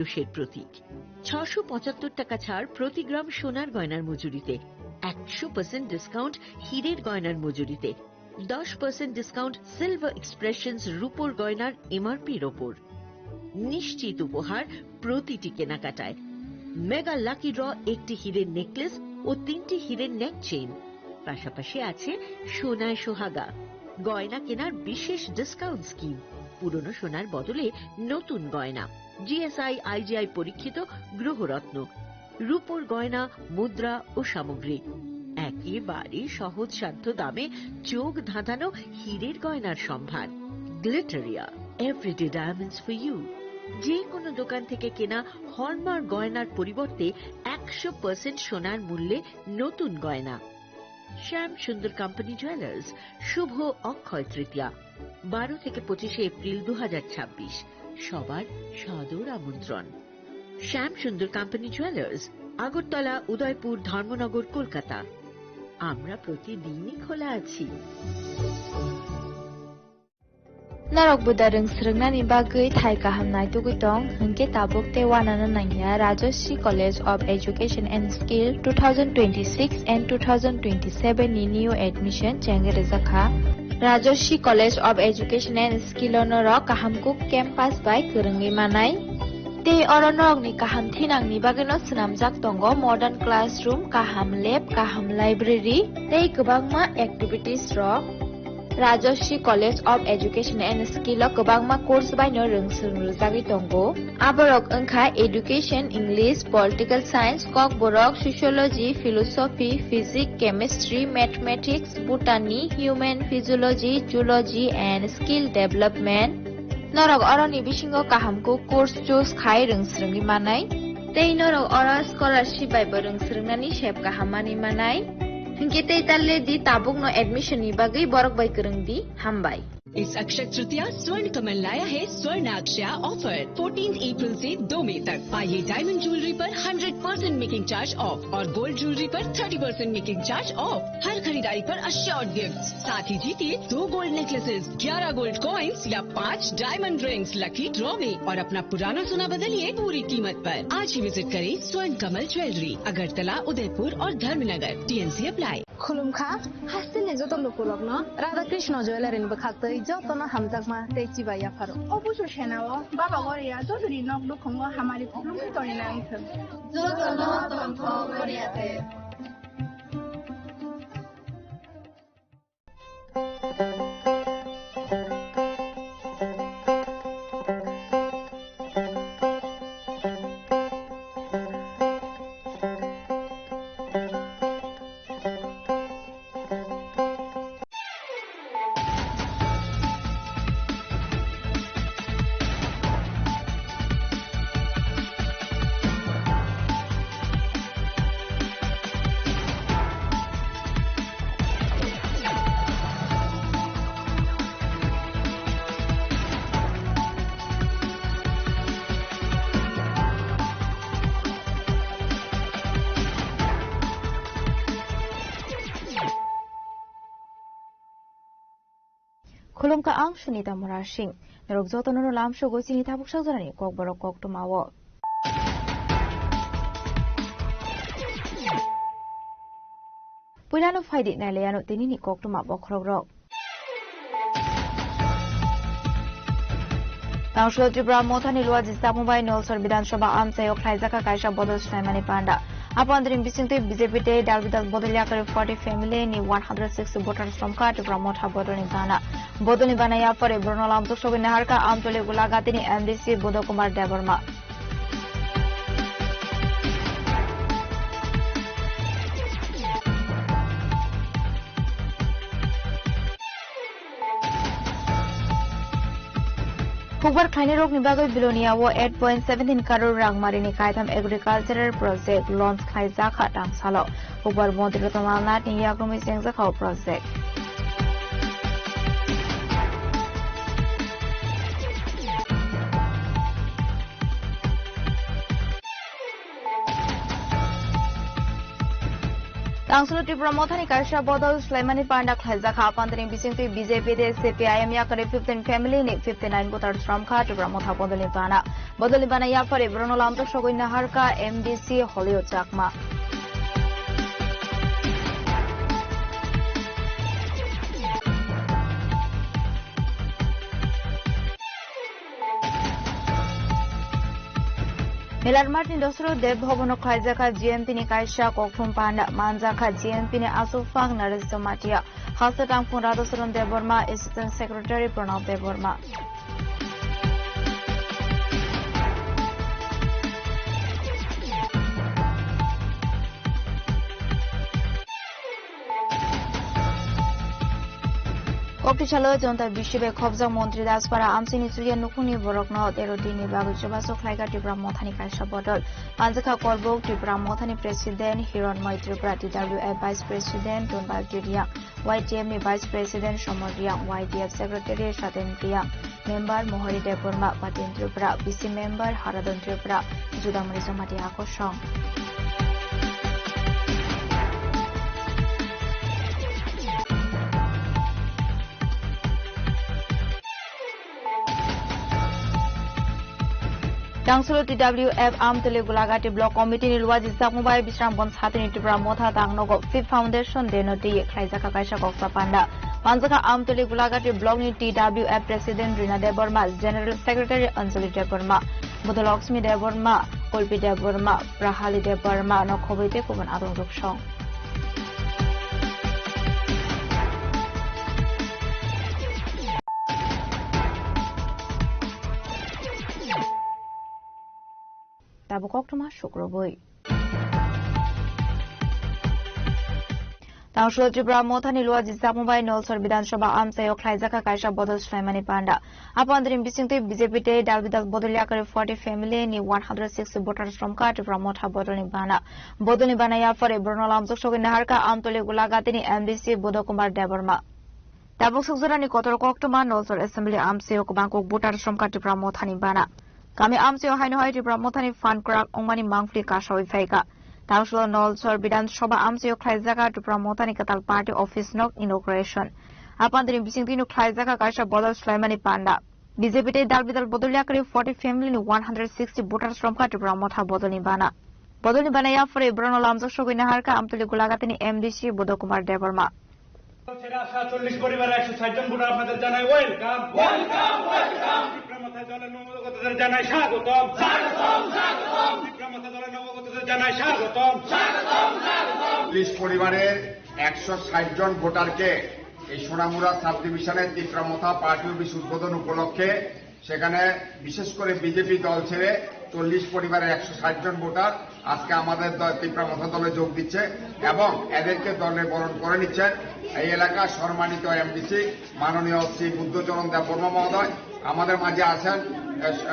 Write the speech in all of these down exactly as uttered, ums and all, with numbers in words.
পুরুষের প্রতীক। ছশো পঁচাত্তর টাকা ছাড় প্রতি গ্রাম সোনার গয়নার মজুরিতে, একশো পার্সেন্ট ডিসকাউন্ট হীরের গয়নার মজুরিতে, দশ পার্সেন্ট ডিসকাউন্ট সিলভার এক্সপ্রেশনস রূপোর গয়নার এমআরপির ওপর। নিশ্চিত উপহার প্রতিটি কেনাকাটায়। মেগা লাকি ড্র, একটি হীরের নেকলেস ও তিনটি হীরের নেক চেইন। পাশাপাশি আছে সোনায় সোহাগা, গয়না কেনার বিশেষ ডিসকাউন্ট স্কিম, পুরনো সোনার বদলে নতুন গয়না, জিএসআই আইজিআই পরীক্ষিত গ্রহরত্ন, রূপোর গয়না, মুদ্রা ও সামগ্রী। একেবারে সহজ সাধ্য দামে চোখ ধাঁধানো হীরের গয়নার সম্ভার। Glitteria, everyday diamonds for you. যে কোনো দোকান থেকে কেনা হলমার্ক গয়নার পরিবর্তে একশো পার্সেন্ট সোনার মূল্যে নতুন গয়না। শ্যাম সুন্দর কোম্পানি জুয়েলার্স, শুভ অক্ষয় তৃতীয়া, বারো থেকে পঁচিশে এপ্রিল দু হাজার ছাব্বিশ। সবার সাদর আমন্ত্রণ। শ্যাম সুন্দর কোম্পানি জুয়েলার্স, আগরতলা, উদয়পুর, ধর্মনগর, কলকাতা। আমরা প্রতিদিনই খোলা আছি। Norok buda rwng swrwngnani bagwi thai kaham naitugwi tong, hwnkhe tabuk tei uanana nangya Rajashree College of Education and Skill two thousand twenty-six and two thousand twenty-seven ni new admission chengwi rwjakha. Rajashree College of Education and Skill o norok kaham kuk campus bai kwrwngwi manai. Tei oro norokni kaham thinangni bagwino swnamjak tongo modern classroom, kaham lab, kaham library tei kwbangma activities rok. Rajashree College of Education and Skill o kwbangma course baino rwng swrwng rwjagwi tongo. Aborok wngkha Education, English, Political Science, Kokborok, Sociology, Philosophy, Physics, Chemistry, Mathematics, Botany, Human Physiology, Zoology and Skill Development. Norok oroni bisingo kaham kuk course choose khai rwng swrwngwi manai. Tei norok oro scholarship bai bo rwng swrwngnani sep kaham manwi manai. Hinkhe tei ta le di tabukno admission ni bagwi borok bai kwrwng di. Hambai. इस अक्षय तृतीया स्वर्ण कमल लाया है स्वर्ण Akshay offer, fourteen April से दो मई तक। पाइए डायमंड ज्वेलरी पर hundred percent making charge off और गोल्ड ज्वेलरी पर thirty percent making charge off. हर खरीदारी पर अश्योर्ड गिफ्ट, साथ ही जीतिए दो गोल्ड नेकलेसेस, ग्यारह गोल्ड कॉइन्स या पाँच डायमंड रिंग्स लकी ड्रॉ में और अपना पुराना सोना बदलिए पूरी कीमत पर। आज ही विजिट करें स्वर्ण कमल ज्वेलरी, अगरतला, उदयपुर और Dharmanagar. TNC apply. Khulumkha, hasteni joto lukurokno Radha Krishna Jewellery ni bwkhaktwi jotono hamjakma tei chibai yapharo. O busu senao Baba Goria jotoni nok nukhungo hamari khulumwi tongwi nang thung. Jotono tongthok Goria te. Khulumkha ang Sunita Murasing. Norok jotono no lamsogo chini tabuk sakjorani kokborok koktwmao. Puilano phaidi nailaiano tinini koktwma bokhorokrok. Council Tripura Mothani Luwa Jisakmung bai Nolsor Bidhan Sabha amchaio khlaijak kha kaisa bodol swnaimani panda. Apandri bisingtwi B J P tei dal bidal bodol yakarwi forty family ni one hundred sixty voters romkha Tripura Motha bodolni bana. Bodolni bana yapharwi borokno lamjok sogwi naharkha Amtoli Golaghati ni M D C Budo Kumar Debbarma. Hukbar khlainai rokni bagwi Bilonia o eight point seventeen crore rang marini kaitham agricultural project launch khlaijak kha tangsalo. Hukbar montri Ratan Lal Nath ni yakrumwi chengjak kha o project. Tangsulo Tripura Mothani kaisa bodol swlaimani panda khlaijak kha. Apandini bisingtwi B J P de C P I M yakarwi fifteen family ni fifty nine voters romkha Tripura Motha bodolni bana. Bodolni bana yaphari borokno lamtok sogwi naharkha M D C Holio Chakma. Melarmatni Dosro Dev Bhavan-o khlaijak kha G M P ni kaisa kokthum panda, manjak kha G M P ni aswk phang Naresh Jamatia, hasteo tangphung Radhacharan Debbarma, Assistant Secretary Pranab Debbarma. Kokthai salo Jonta Bishi bai khobjak Montri Daspara amchaini chuya nukhungni borokno tero dinni bagwi chubachu khlaikha Tipra Mothani kaisa bodol. Manjakha Korbuk Tipra Mothani President Hironmoi Tripura, T W F Vice President Tonbal T Riang, Y T F ni Vice President Somol Riang, Y T F Secretary Saten Riang, Member Mohori Debbarma, Patin Tripura, V C Member Haradon Tripura, Judamani Jamatia kosong. Tangsulo T W F Amtwlwi Gulagati Block Committee ni luajijak mung bai Bisramganj hatini Tipra Motha tangnogo Fifth Foundation Day no twi khlaijak kha kaisa koksa panda. Manjakha Amtwlwi Gulagati Block ni T W F President Rina Debbarma, General Secretary Anjali Debbarma, Budhalaxmi Debbarma, Kulpi Debbarma, Prahali Debbarma no khobwi tei kubun adong rok song. Tabuk koktwma sukrubwi. Tangsulo Tripura Mothani luajijak mung bai Nolsor Bidhan Sabha amchaio khlaijak kha kaisa bodol swlaimani panda. Apandini bisingtwi B J P tei dal bidal bodol yakarwi forty family ni one hundred sixty voters romkha Tripura Motha bodolni bana. Bodolni bana yaphari borokno lamjak sogwi naharkha Amtwlwi Gulagati ni M D C Budo Kumar Debbarma. Tabuk sukjorani kotor koktwma Nolsor Assembly amchaio kwbang kuk voters romkha Tripura Mothani bana. Kami amchaio haino hai Tripura Mothani phan kwrak wngmani mangpili kasawi phaikha. Tangsulo Nolsor Bidhan Sabha amchaio khlaijakha Tripura Mothani kwtal party office nok inauguration. Apandini bisingtwino khlaijakha kaisa bodol swlaimani panda. B J P tei dal bidal bodol yakarwi forty family ni one hundred sixty voters romkha Tripura Motha bodolni bana. Bodolni bana yaphari borokno lamjak sogwi naharkha Amtwlwi Gulagati ni M D C Budo Kumar Debbarma. সেরা সাতচল্লিশ পরিবার একশো ষাট জন ভোটার আপনাদের জানাই welcome. Welcome, welcome. Tipra মথা দলের নবাগতদের জানাই স্বাগতম। স্বাগতম, স্বাগতম। টিপ্রা মথা দলের নবাগতদের জানাই স্বাগতম। স্বাগতম, স্বাগতম। চল্লিশ পরিবারের একশো ষাট জন ভোটারকে এই সোনামুড়া সাব ডিভিশনের তিপ্রা মথা পার্টি অফিস উদ্বোধন উপলক্ষে সেখানে বিশেষ করে বিজেপি দল ছেড়ে চল্লিশ পরিবারের একশো ষাট জন ভোটার আজকে আমাদের দল, তিপ্রা মথা দলে যোগ দিচ্ছে এবং এদেরকে দলে বরণ করে নিচ্ছেন এই এলাকার সম্মানিত এমডিসি মাননীয় শ্রী বুদ্ধচরণ দেববর্মা মহোদয়। আমাদের মাঝে আছেন,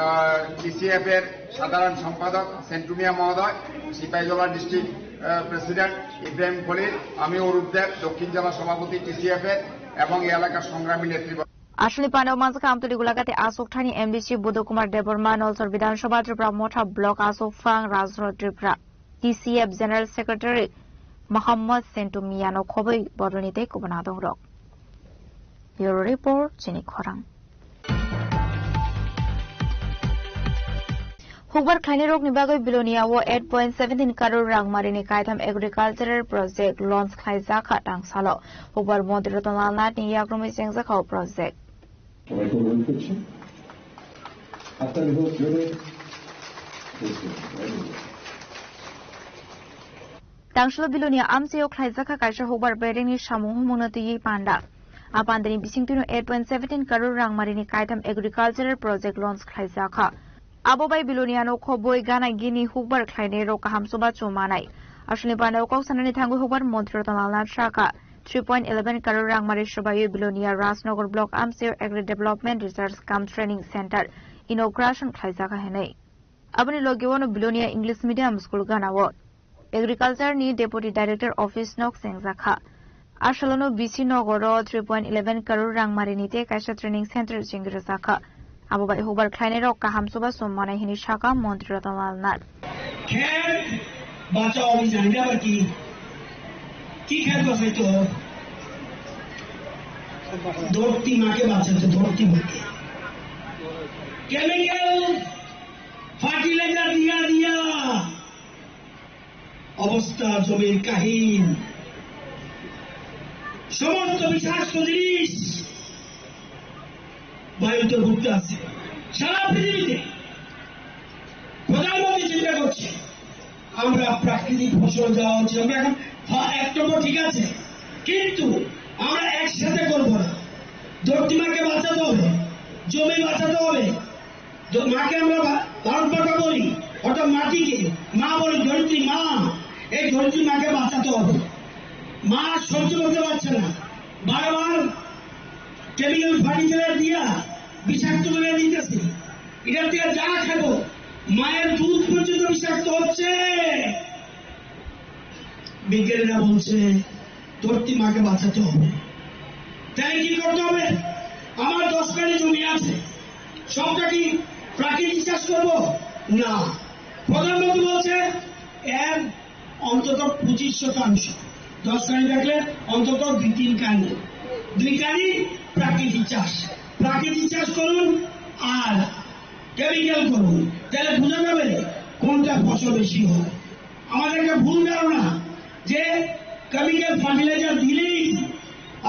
আহ, টিসিএফ এর সাধারণ সম্পাদক সেন্টু মিয়া মহোদয়, সিপাহীজলা ডিস্ট্রিক্ট, আহ, প্রেসিডেন্ট ইব্রাহিম খলিল, আমি অরূপ দেব, দক্ষিণ জেলা সভাপতি টিসিএফ এর এবং এই এলাকার সংগ্রামী নেতৃবৃন্দ। Aswkni panda o manjakha Amtwlwi Gulagati Achukthani M D C Budo Kumar Debbarma, Nolsor Bidhan Sabha Tripura Motha Block Achukphang Rajrot Tripura, T C F General Secretary Mohammad Sentu Miyano khobwi bodolni tei kubun adongrok. Bureau Report, Chini Khorang. Hukbar khlainai rokni bagwi Bilonia o eight point seventeen crore rang marini kaitham agricultural project launch khlaijak kha tangsalo. Hukbar montri Ratan Lal Nath ni yakrumwi chengjak kha o project. সবাই তো ওয়েট করছেন। আপনাদের হোক জোরে। Tangsulo Bilonia amchaio khlaijak kha kaisa hukbar berengni samung humungno twiwi panda. A pandani bisingtwino eight point seventeen crore rang marini kaitham agricultural project launch khlaijak kha. Abo bai Biloniano khobwi gana gini hukbar khlainai rok kaham chubachu manai. Aswkni panda o kok sanani thangwi hukbar montri Ratan Lal Nath sakha, three point eleven crore rang mari swbaiwi Bilonia Rajnagar Block amchaio Agri Development Research cum Training Center inauguration khlaijak kha hinwi. Aboni logio no Bilonia English Medium School gana o Agriculture ni Deputy Director Office nok chengjak kha. A salono B C Nogoro three point eleven crore rang marini tei kaisa training center chengwi rwjak kha. Abo bai hukbar khlainai rok kaham chubachu manai hinwi sakha montri Ratan Lal Nath. खेत बचाओ अभियान क्या बल्कि কি খেয়াল করছে তো? ধরতি মাকে বাঁচাতে, ধরতি মাকে। কেমিক্যাল ফার্টিলাইজার দিয়া দিয়া অবস্থা জমির কাহিল। সমস্ত বিষাক্ত জিনিস বায়ুতে ঘুরতে আছে সারা পৃথিবীতে। প্রধানমন্ত্রী চিন্তা করছে, আমরা প্রাকৃতিক ফসল দেওয়া উচিত। আমরা এখন ফা-, এক নম্বর ঠিক আছে, কিন্তু আমরা একসাথে করবো না। ধরতি মাকে বাঁচাতে হবে, জমি বাঁচাতে হবে। দ-, মাকে আমরা ভা-, ভারত মাতা বলি, অর্থাৎ মাটিকে মা বলি, ধরিত্রী মা। এই ধরিত্রী মাকে বাঁচাতে হবে। মা সহ্য করতে পারছে না, বারবার কেমিক্যাল ফার্টিলাইজার দিয়া বিষাক্ত করে দিতেছে। এটা থেকে যা খাবো, মায়ের দুধ পর্যন্ত বিষাক্ত হচ্ছে। বিজ্ঞানীরা বলছে, ধরতি মাকে বাঁচাতে হবে। তাহলে কি করতে হবে? আমার দশ কানি জমি আছে, সবটা কি প্রাকৃতিক চাষ করবো? না। প্রধানমন্ত্রী বলছে, এর অন্তত পঁচিশ শতাংশ, দশ কানি থাকলে অন্তত দুই তিন কানি, দুই কানি প্রাকৃতিক চাষ। প্রাকৃতিক চাষ করুন আর কেমিক্যাল করুন, তাহলে বোঝা যাবে কোনটা ফসল বেশি হয়। আমাদের একটা ভুল ধারণা যে কেমিক্যাল ফার্টিলাইজার দিলেই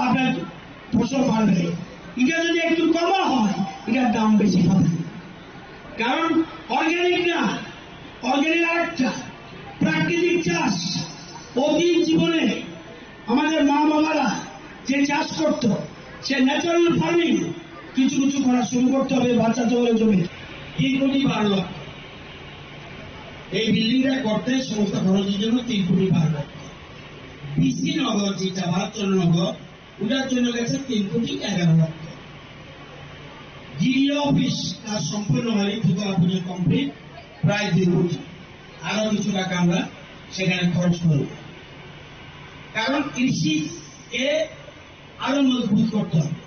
আপনার ফসল বাড়বে। এটা যদি একটু কমা হয়, এটার দাম বেশি হবে। কারণ অর্গানিক না, অর্গানিক আরেকটা প্রাকৃতিক চাষ। অতীত জীবনে আমাদের মা বাবারা যে চাষ করত, সে ন্যাচারাল ফার্মিং কিছু কিছু করা শুরু করতে হবে, বাঁচাতে হবে জমি। তিন কোটি বারো লক্ষ। এই বিল্ডিংটা করতে সংস্থা খরচের জন্য তিন কোটি বারো লক্ষ। বিসি নগর, যেটা বাহাত্তর নগর, ওটার জন্য গেছে তিন কোটি এগারো লক্ষ। জিডিএ অফিস কাজ সম্পূর্ণ হয়নি, দোতলা পর্যন্ত কমপ্লিট, প্রায় দুই কোটি। আরো কিছু টাকা আমরা সেখানে খরচ করব, কারণ কৃষিকে আরো মজবুত করতে হবে।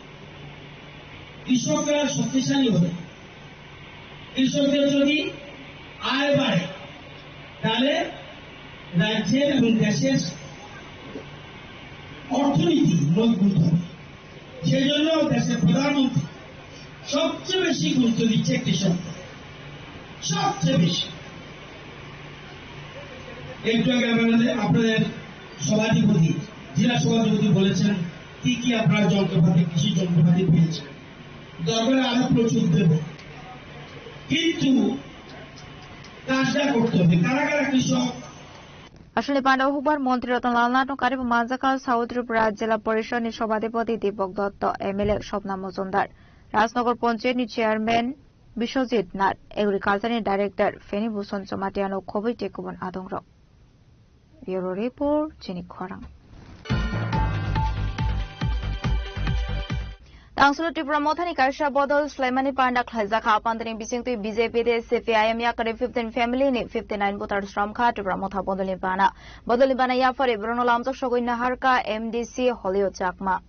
কৃষকরা শক্তিশালী হবে। কৃষকদের যদি আয় বাড়ে, তাহলে রাজ্যের এবং দেশের অর্থনীতি মজবুত হবে। সেই জন্য দেশের প্রধানমন্ত্রী সবচেয়ে বেশি গুরুত্ব দিচ্ছে কৃষকদের, সবচেয়ে বেশি। একটু আগে আমাদের, আপনাদের সভাধিপতি, জেলা সভাধিপতি বলেছেন কি কি আপনারা যন্ত্রপাতি, কৃষি যন্ত্রপাতি পেয়েছেন। দরকারে আরো প্রচুর দেব, কিন্তু কাজটা করতে হবে। কারা কারা কৃষক? Aswkni panda o hukbar montri Ratan Lal Nath no karwi manjakha South Tripura Jila Porishad ni Sabhapati Deepak Dutta, M L A Swapna Majumdar, Rajnagar Panchayat ni Chairman Biswajit Nath, Agriculture ni Director Feni Bhusan Jamatia no khobwi tei kubun adongrok. Bureau Report, Chini Khorang. Tangsulo Tripura Mothani kaisa bodol swlaimani panda khlaijak kha. Apandini bisingtwi B J P tei C P I M yakarwi fifteen family ni fifty nine voters romkha Tripura Motha bodolni bana. Bodolni bana yaphari borokno lamjak sogwi naharkha M D C Holio Chakma.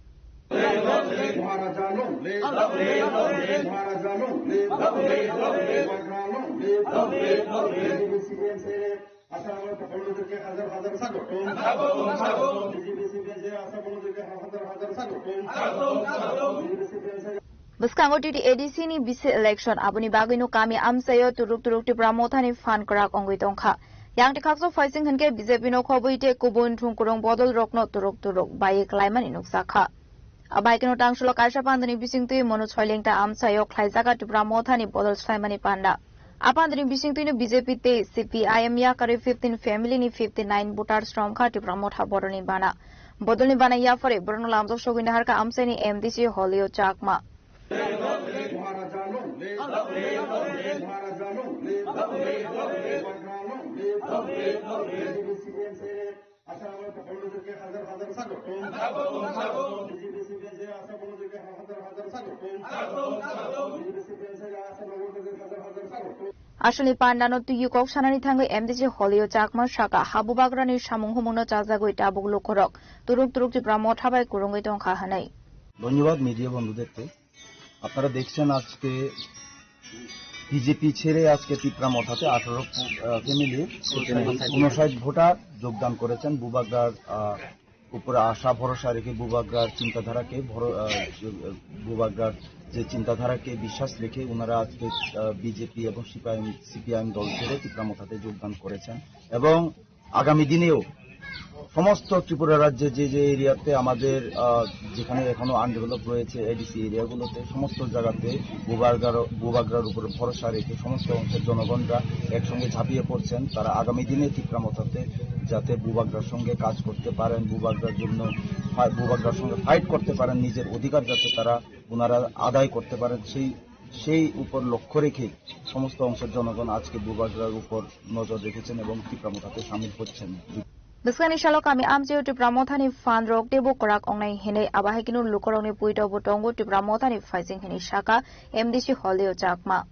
Bwskango T T A D C ni bisi election, aboni bagwino kami amchaio turuk turuk Tipra Mothani phan kwrak wngwi tongkha. Yang tikhakso phaising hinkhe B J P no khobwi tei kubun thwngkwrwng bodol rokno turuk turuk bai kwlaimani nukjakha. Abaikeno tangsulo kaisa pandani bisingtwi Manoj Hoilengta amchaio khlaijak a Tipra Mothani bodol swlaimani panda. A pandani bisingtwino B J P tei C P I M yakarwi fifteen family ni fifty nine voters romkha Tipra Motha bodolni bana. Bodolni bana yaphari borokno lamjak sogwi naharkha amchaini M D C Holio Chakma. Aswkni pandano twiwi kok sanani thangwi M D C Holio Chakma sakha, ha bubagrani samung humungno chajagwi tabuk lukurok turuk turuk Tipra Motha bai kwrwngwi tongkha hwnwi. ধন্যবাদ মিডিয়া বন্ধুদেরকে। আপনারা দেখছেন আজকে বিজেপি ছেড়ে আজকে তিপ্রা মথাতে আঠারো ফ্যামিলি ঊনষাট ভোটার যোগদান করেছেন বুবাগ্রার, আহ, উপরে আশা ভরসা রেখে বুবাগ্রার চিন্তাধারাকে ভর-, আহ, বুবাগ্রার যে চিন্তাধারাকে বিশ্বাস রেখে ওনারা আজকে, আহ, বিজেপি এবং সিপিআইএম, সিপিআইএম দল ছেড়ে তিপ্রা মথাতে যোগদান করেছেন এবং আগামী দিনেও সমস্ত ত্রিপুরা রাজ্যে যে যে এরিয়াতে আমাদের, আহ, যেখানে এখনো আনডেভেলপ রয়েছে এডিসি এরিয়াগুলোতে সমস্ত জায়গাতে বুবাগ্রার, বুবাগ্রার উপরে ভরসা রেখে সমস্ত অংশের জনগণরা একসঙ্গে ঝাঁপিয়ে পড়ছেন। তারা আগামী দিনে তিপ্রা মথাতে যাতে বুবাগ্রার সঙ্গে কাজ করতে পারেন, বুবাগ্রার জন্য ফা-, বুবাগ্রার সঙ্গে ফাইট করতে পারেন, নিজের অধিকার যাতে তারা ওনারা আদায় করতে পারেন, সেই, সেই উপর লক্ষ্য রেখে সমস্ত অংশের জনগণ আজকে বুবাগ্রার উপর নজর রেখেছেন এবং তিপ্রা মথাতে সামিল হচ্ছেন। Bwskangni salo kami amchaio Tipra Mothani phan rok teibo kwrak wngnai hinwi, abo hai kheno lukurokni puito bo tongo Tipra Mothani phaising hinwi saka M D C Haldeo Chakma.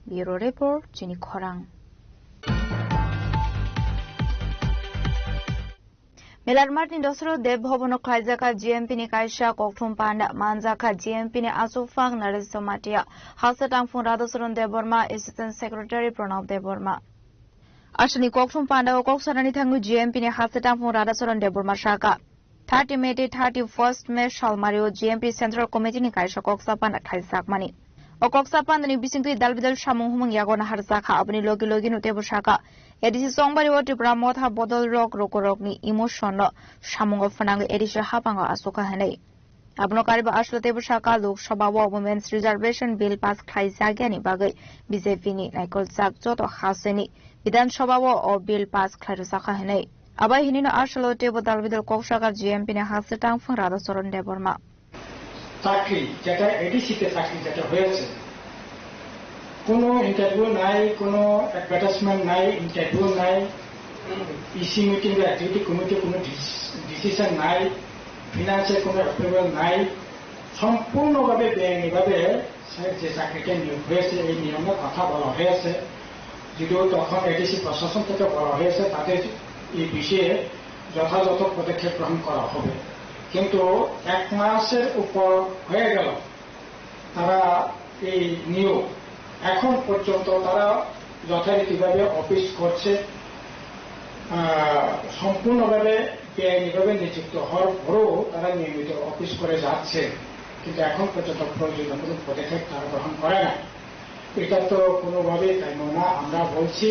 Bureau Report, Chini Khorang. Melarmatni Dosro Dev Bhavan-o khlaijak kha G M P ni kaisa kokthum panda, manjak kha G M P ni achukphang Naresh Jamatia, hasta tangphung Radhacharan Debbarma, Assistant Secretary Pranab Debbarma. Aswkni kokthum panda o kok sanani thangwi G M P ni hasta tangphung Radhacharan Debbarma saka, thirty May tei thirty-first May salmario G M P Central Committee ni kaisa koksa panda khlaijakmani. O koksa pandani bisingtwi dalbidal samung humung yago naharjakha, aboni logi logi no teibo saka, A D C chongbari o Tipra Motha bodol rok rokorokni emotion no samungo phwnangwi A D C hapango achukha hinwi. Abono kariba aswk teibo saka, Lok Sabha o Women's Reservation Bill pass khlaijakya ni bagwi B J P ni naikoljak joto hasteni Bidhan Sabha o o bill pass khlai rwjakha hinwi. Abai hinino aswk teibo dalbidal kok saka G M P ni hasteni tangphung Radhacharan Debbarma. চাকরি, যেটা এডিসিতে চাকরি যেটা হয়েছে, কোনো ইন্টারভিউ নাই, কোনো অ্যাডভার্টাইজমেন্ট নাই, ইন্টারভিউ নাই, ইসি মিটিং বা এক্সিকিউটিভ কমিটি কোনো ডিস-, ডিসিশন নাই, ফিনান্সের কোনো অ্যাপ্রুভাল নাই, সম্পূর্ণভাবে বেআইনিভাবে স্যার যে চাকরিতে নিয়োগ হয়েছে, এই নিয়মে কথা বলা হয়েছে। যদিও তখন এডিসি প্রশাসন থেকে বলা হয়েছে, তাদের এই বিষয়ে যথাযথ পদক্ষেপ গ্রহণ করা হবে, কিন্তু এক মাসের উপর হয়ে গেল তারা এই নিয়োগ, এখন পর্যন্ত তারা যথারীতিভাবে অফিস করছে, আহ, সম্পূর্ণভাবে বেআইনিভাবে নিযুক্ত হওয়ার পরেও তারা নিয়মিত অফিস করে যাচ্ছে, কিন্তু এখন পর্যন্ত প্রয়োজনীয় কোনো পদক্ষেপ তারা গ্রহণ করে না। এটা তো কোনোভাবেই কাম্য না। আমরা বলছি,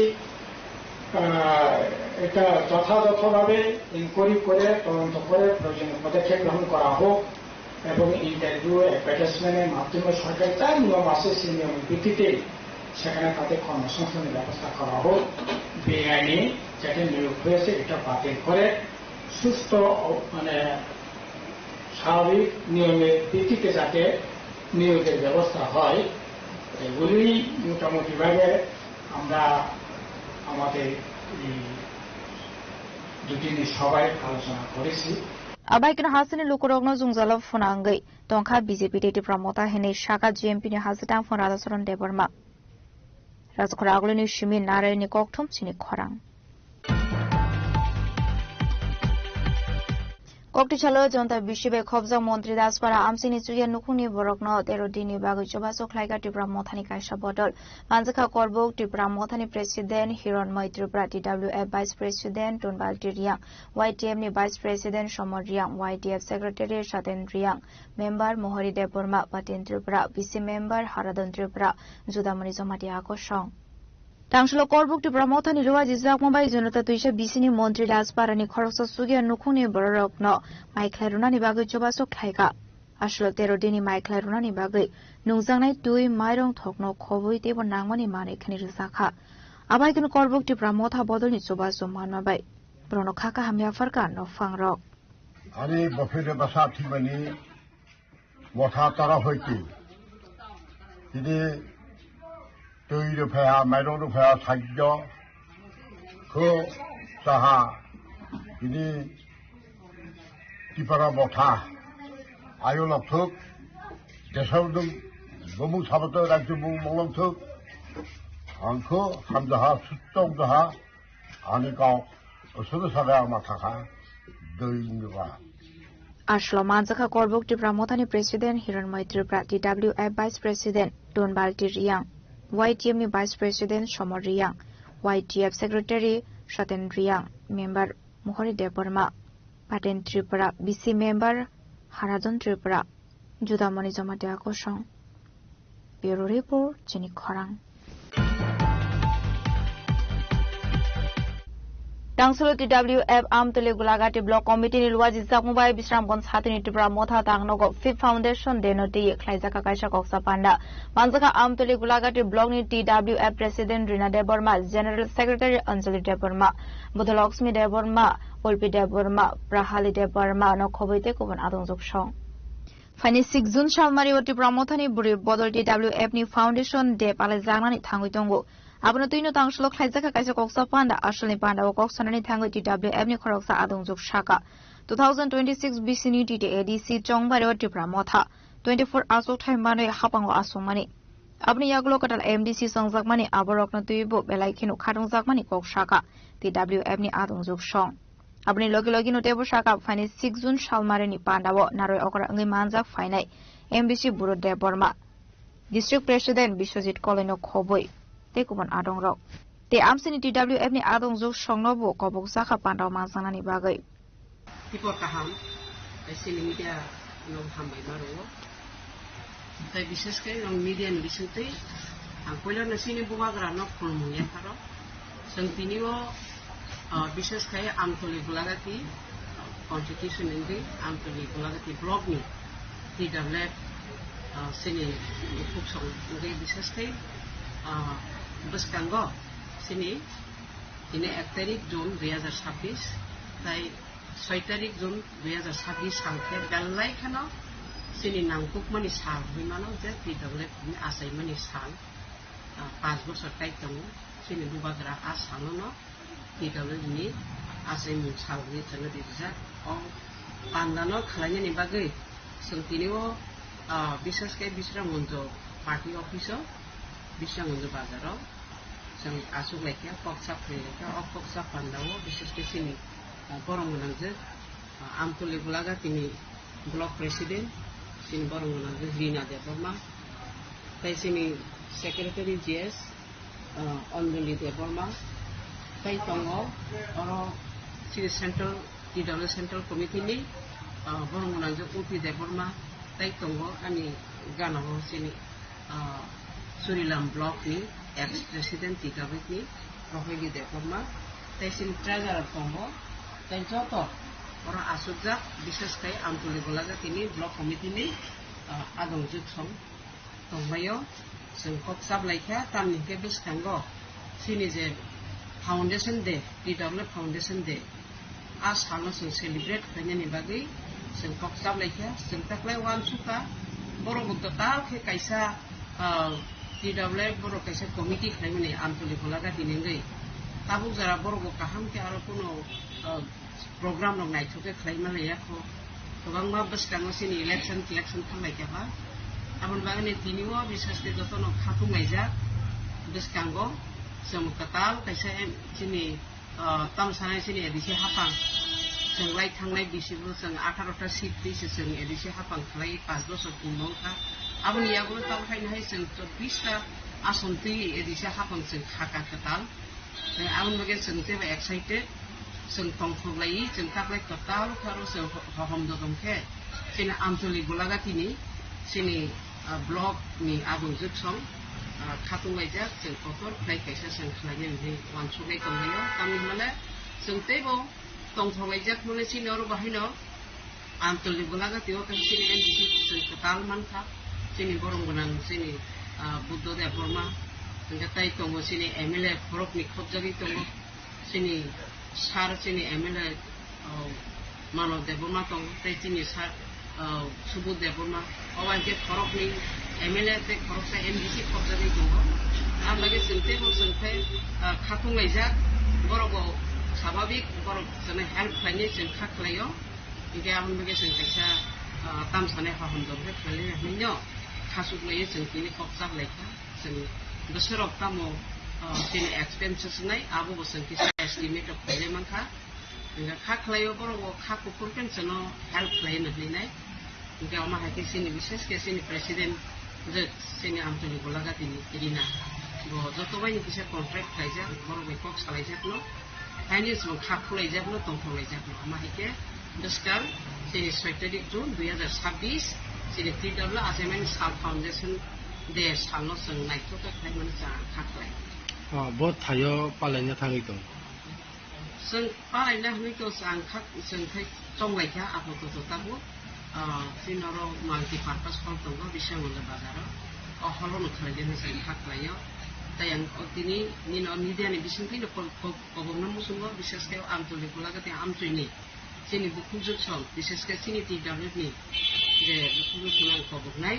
আহ, এটা যথাযথভাবে ইনকোয়ারি করে, তদন্ত করে প্রয়োজনীয় পদক্ষেপ গ্রহণ করা হোক এবং ইন্টারভিউ, অ্যাডভার্টাইজমেন্টের মাধ্যমে সরকারি যা নিয়ম আছে, সেই নিয়মের ভিত্তিতে সেখানে তাদের কর্মসংস্থানের ব্যবস্থা করা হোক। বেআইনি যাতে নিয়োগ হয়েছে, এটা বাতিল করে সুস্থ, মানে, স্বাভাবিক নিয়মের ভিত্তিতে যাতে নিয়োগের ব্যবস্থা হয়, এগুলি মোটামুটিভাবে আমরা আমাদের এই দুদিনের সভায় আলোচনা করেছি। Abai kino hasteni lukurokno jwngjalo phwnangwi tongkha B J P tei Tipra Motha hinwi saka G M P ni hasteni tangphung Radhacharan Debbarma. Rajkhor agulini simi Narayanni kokthum chini khorang. Kokti salo Jonta Bishi bai khobjak Montri Daspara amchini chukya nukhungni borokno tero dinni bagwi chubachu khlaikha Tipra Mothani kaisa bodol. Manjakha Korbuk Tipra Mothani President Hironmoi Tripura, T W F Vice President Tonbalti Riang, Y T F ni Vice President Somor Riang, Y T F Secretary Saten Riang, Member Mohori Debbarma, Patin Tripura, B C Member Haradon Tripura, Judamani Jamatia kosong. Tangshilo Korbuk Tipra Mothani rwajak bai Jonota Twisa B C ni Montri Rajparani khoroksa chukya nukhungni bororokno mai khlai rwnani bagwi chubachu khlaikha. Aswk tero dinni mai khlai rwnani bagwi nungjaknai twi, mairung thokno khobwi teibo nangmani manwi khani rwjakha. Abai khe Korbuk Tipra Motha bodolni chubachu manma bai borokno kha kaham yapharkha nokphangrok. Ani bwphairok bwsa thwimani motha tara hoiti. Tini twi rw phaiha, mairung rw phaiha, sakjo kho saha. Tini Tipra motha ayo lokthuk, desao nwng bumung sabato rajyo bumung mongthuk. Ang kho hamjaha, sutong jaha, ani kok, usuru saga ama thakha, doi nungwa. Aslo manjakha Korbuk Tipra Mothani President Hironmoi Tripura, T W F Vice President Tonbalti Riang, Y T F ni Vice President Somor Riang, Y T F Secretary Saten Riang, Member Mohori Debbarma. Paten Tripura, B C member Haradon Tripura, Judamoni Jamatia Kosong. Bureau Report, Chini Khorang. Tangsulo T W F Amtuli Gulagati Block Committee ni luaji jakmung bai Bisramganj hatini Tripura Motha tangnogo Fifth Foundation Day no twi khlaijak kaisa koksa panda. Manjakha Amtuli Gulagati Block ni T W F President Rina Debbarma, General Secretary Anjali Debbarma, Budhalakshmi Debbarma, Ulpi Debbarma, Prahali Debbarma no khoboi tei kubun adongjwk song. Phaini six June salmari o Tripura Mothani bwrwi bodol T W F ni Foundation Day palaijaknani thangwi tongo. Abono twino tangsulo khlaijak kha kaisa koksa panda, asolni panda o kok sanani thangwi T W F ni khoroksa adongjwk saka. Two thousand twenty-six B C ni T T A D C chongbari o Tripura Motha twenty-four aswk thai manwi hapango aswngmani. Aboni yagulo kwtal M D C songjakmani aborokno twibo belai kheno khatungjakmani kok saka T W F ni adongjwk song. Aboni logi logi no teibo saka phaini six June salmarini pandao naroi okra wngwi manjak phainai M D C Buru Debbarma, District President Biswajit Koloino khoboi tei kubun adongrok. Tei amsini T W F ni adongjwk songno bo kobok jakha pandao manjaknani bagwi. Tibor kaham, tei chini media no hambai ma rwo. Tei bishesh khe nwng media ni bisingtwi ang puila no chini bubagra no khulumung yapharo. Chwng tini o, ah, bishesh khe Amtoli Gulagati, ah, constitution wngwi Amtoli Gulagati block ni T W F, ah, chini bukhuk song wngwi bishesh khe, ah, bwskango chini tini ek tarik June dui hazar sabbish, tai soi tarik June dui hazar sabbish sal khe belai kheno chini nangkukmani sal hwnwi mano je T W F ni achaimani sal, ah, panch bochor kai tongo. Chini bubagra a salono T W F ni achaimung sal hwnwi chwngno rijak. O pandano khwlainani bagwi chwng tini o, ah, bishesh khe Bisramganj party office o, Bisramganj bazar o chwng achuk laikha, kok sak khlai laikha. O kok sak pandao bishesh khe chini, ah, borok gwnangjwk, ah, Amtoli Gulagati ni block president, chini borok gwnangjwk Rina Debbarma, tei chini secretary G S, ah, Anjali Debbarma, tei tongo oro chini central, T W F central committee ni, ah, borok gwnangjwk Upi Debbarma, tei tongo ani gana o chini, ah, Surilam block ni ex president T W F ni Rohili Debbarma, tei chini treasurer tongo, tei joto oro achukjak, bishesh khe Amtoli Gulagati ni block committee ni, ah, adongjwk song tongbaio. Chwng kok chap laikha, tamni hwnkhe bwskango chini je Foundation Day, T W F Foundation Day, a salno chwng celebrate khlainani bagwi chwng kok chap laikha. Chwng taklai uansukha, borok bo kwtal khe kaisa, ah, T W F borok kaisa committee khlaimani Amtoli Gulagati ni wngwi. Tabuk jora borok bo kaham khe aro kuno, ah, program rok naithok khe khlai man ya kho. Kwbangma bwskango chini election, election thang lai kha ba. Aboni bagwi tini o bishesh khe jotono khatung laijak bwskango chwng kwtal kaisa em-, chini, ah, tamo sanai chini A D C hapang. Chwng lai thangnai bisi bo chwng atharo ta seat twi se chwng A D C hapang khlai, panch bochor pung wng kha. Aboni yagulo tamo haino hai chwng chobbish ta ason twi A D C hapang chwng kha ka kwtal. Tei aboni bagwi chwng teibo excited, chwng tongthok laiwi, chwng taklai kwtal pharo chwng ho-, hohom dodom khe, chini Amtoli Gulagati ni, chini, ah, block ni adongjwk song, ah, khatung laijak, chwng kotor khlai kaisa chwng khlainani hwnwi uansuknai tonglaio. Tamni hwnle chwng teibo tongthok laijak hwnle chini oro bahaino Amtoli Gulagati o khe chini M D C chwng kwtal mankha, chini borom gwnang chini, ah, Buddha Debbarma, hwnkhe tai tongo chini M L A khoroknwi khopjagwi tongo, chini sir chini M L A, oh, Manav Debbarma tongo, tei chini sir, oh, Subodh Debbarma, obo hai khe khoroknwi M L A tei khoroksa M D C khopjagwi tongo. Aboni bagwi chwng teibo chwng khe, ah, khatung laijak, borok bo swabhabik, borok chwngno help khlainai chwng kha khlaio. Hingke aboni bagwi chwng kaisa, ah, tam sanai hohom dor khe khlailai ya hinwi no khasuk laiwi chwng tini kok chap lai kha. Chwng bwswk rok tamo, ah, chini expenses wngnai abo bo chwng kisa estimate rok khlailai man kha. Hingke kha khlaio borok bo kha kuphur khe chwngno help khlai no hinwi nai. Hingke omo hai khe chini bishesh khe chini president je chini Amtoli Gulagati ni Rina bo joto bai ni kisa contract khlaijak borok bai kok salaijak no. Haini chwng kha khulaijak no tongthok laijak no omo hai khe Bwskang chini soi tarik June dui hazar sabbish, chini T W Achievement Sal Foundation Day salno chwng naithok khe khlaimani chwng ang kha khlai. Ah, bo thaio palaina thangwi tong. Chwng palaina hwnwi to chwng ang kha, chwng khai chonglai kha apato to tabuk. Ah, chini oro multi purpose hall tongo, Biswamangala bazaro. O hall-o no khlaina hwnwi chwng kha khlaio. Tai ang o tini nini o media ni bisingtwi no kok-, kok-, kobokno muchungo, bishesh khe Amtuli Golagati Amtwini. Chini bukhuk jwk song, bishesh khe chini T W ni je bukhuk jwk song ang koboknai,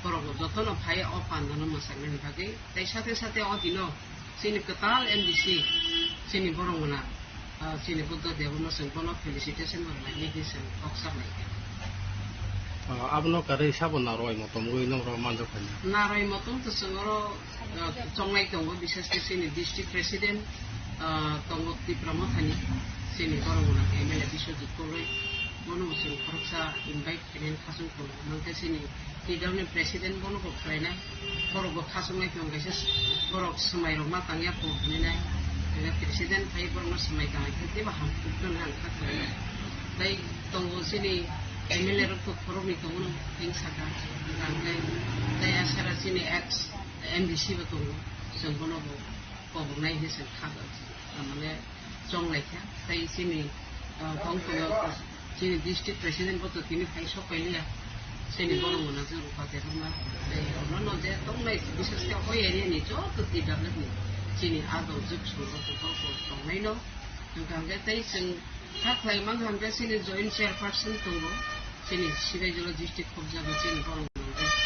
borok bo jotono phai o pandano mwchangnaini bagwi. Tai sate sate o dino chini kwtal M D C, chini borok mwnang, ah, chini Buddha Debbarma chwng bono felicitation rwlainai hinwi chwng kok saklaikha. Ah, abono kwrwi sabo narwai motom wi nokro manjak phai. Narwai motom to chwng oro ah, chonglai tongo, bishesh khe chini district president, ah, tongo Tipra Mothani, chini borok mwnang M L A Biswajit Koloi, bono bo chwng khoroksa invite khainani khachung tongo. Hwnkhe chini T W ni president bono bo khlainai, borok bo khachungnai tongo, kaisa borok swmai rok ma tangya kok hwnwi nai, hwnkhe president phai borokno swmai tangwi khe teibo hamkuk nang kha khlainai. Tai tongo chini M L A rok to khoroknwi tongo, theng saka, hwnkhe tai asara chini ex M D C bo tongo, chwng bono bo koboknai hinwi chwng kha, mane chonglai kha. Tai chini, ah, bong tongo, chini district president bo to tini phai sok pailiya, chini borok mwnang jwng Rupa Debbarma. Tai omono je tongnai, bishesh khe o area ni joto T W ni chini adol jwk song rok bo borok bo tongnaino. Hwnkha hwnkhe tei chwng kha khlai mankha hwnkhe chini joint chairperson tongo, chini Sirai Jora district khobjago chini borok mwnang jwk,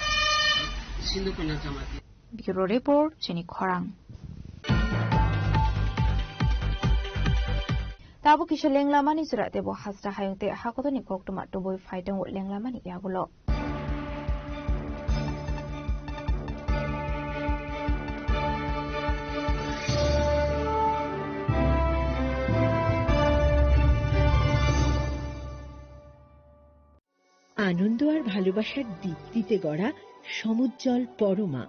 ah, Sindhu Kanya Jamatia. Bureau Report, chini khorang. Tabuk kisa lenglamani chwra tebo hasra hayung tei hakotorni koktwma tubui phai tongo lenglamani yagulo. আনন্দ আর ভালোবাসার দীপ্তিতে গড়া সমুজ্জ্বল পরমা,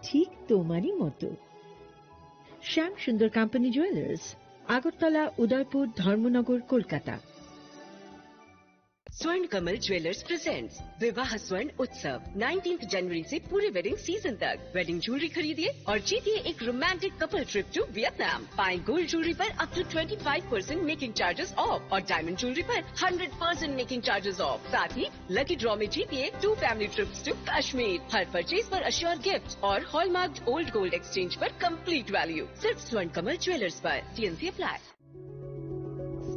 ঠিক তোমারই মতো। শ্যাম সুন্দর company jewellers, Agartala, উদয়পুর, ধর্মনগর, কলকাতা। स्वर्ण Kamal jewellers presents विवाह स्वर्ण उत्सव, नाइनटीन्थ जनवरी से पूरे वेडिंग सीजन तक। वेडिंग ज्वेलरी खरीदिए और जीतिए एक romantic couple trip to Vietnam. पाएं गोल्ड ज्वेलरी पर up to twenty five percent making charges off और डायमंड ज्वेलरी पर hundred percent making charges off. साथ ही लकी ड्रॉ में जीतिए two family trips to Kashmir. हर परचेज पर अश्योर गिफ्ट और हॉलमार्क्ड ओल्ड गोल्ड एक्सचेंज पर कंप्लीट वैल्यू। सिर्फ स्वर्ण कमल ज्वेलर्स पर। TNC apply.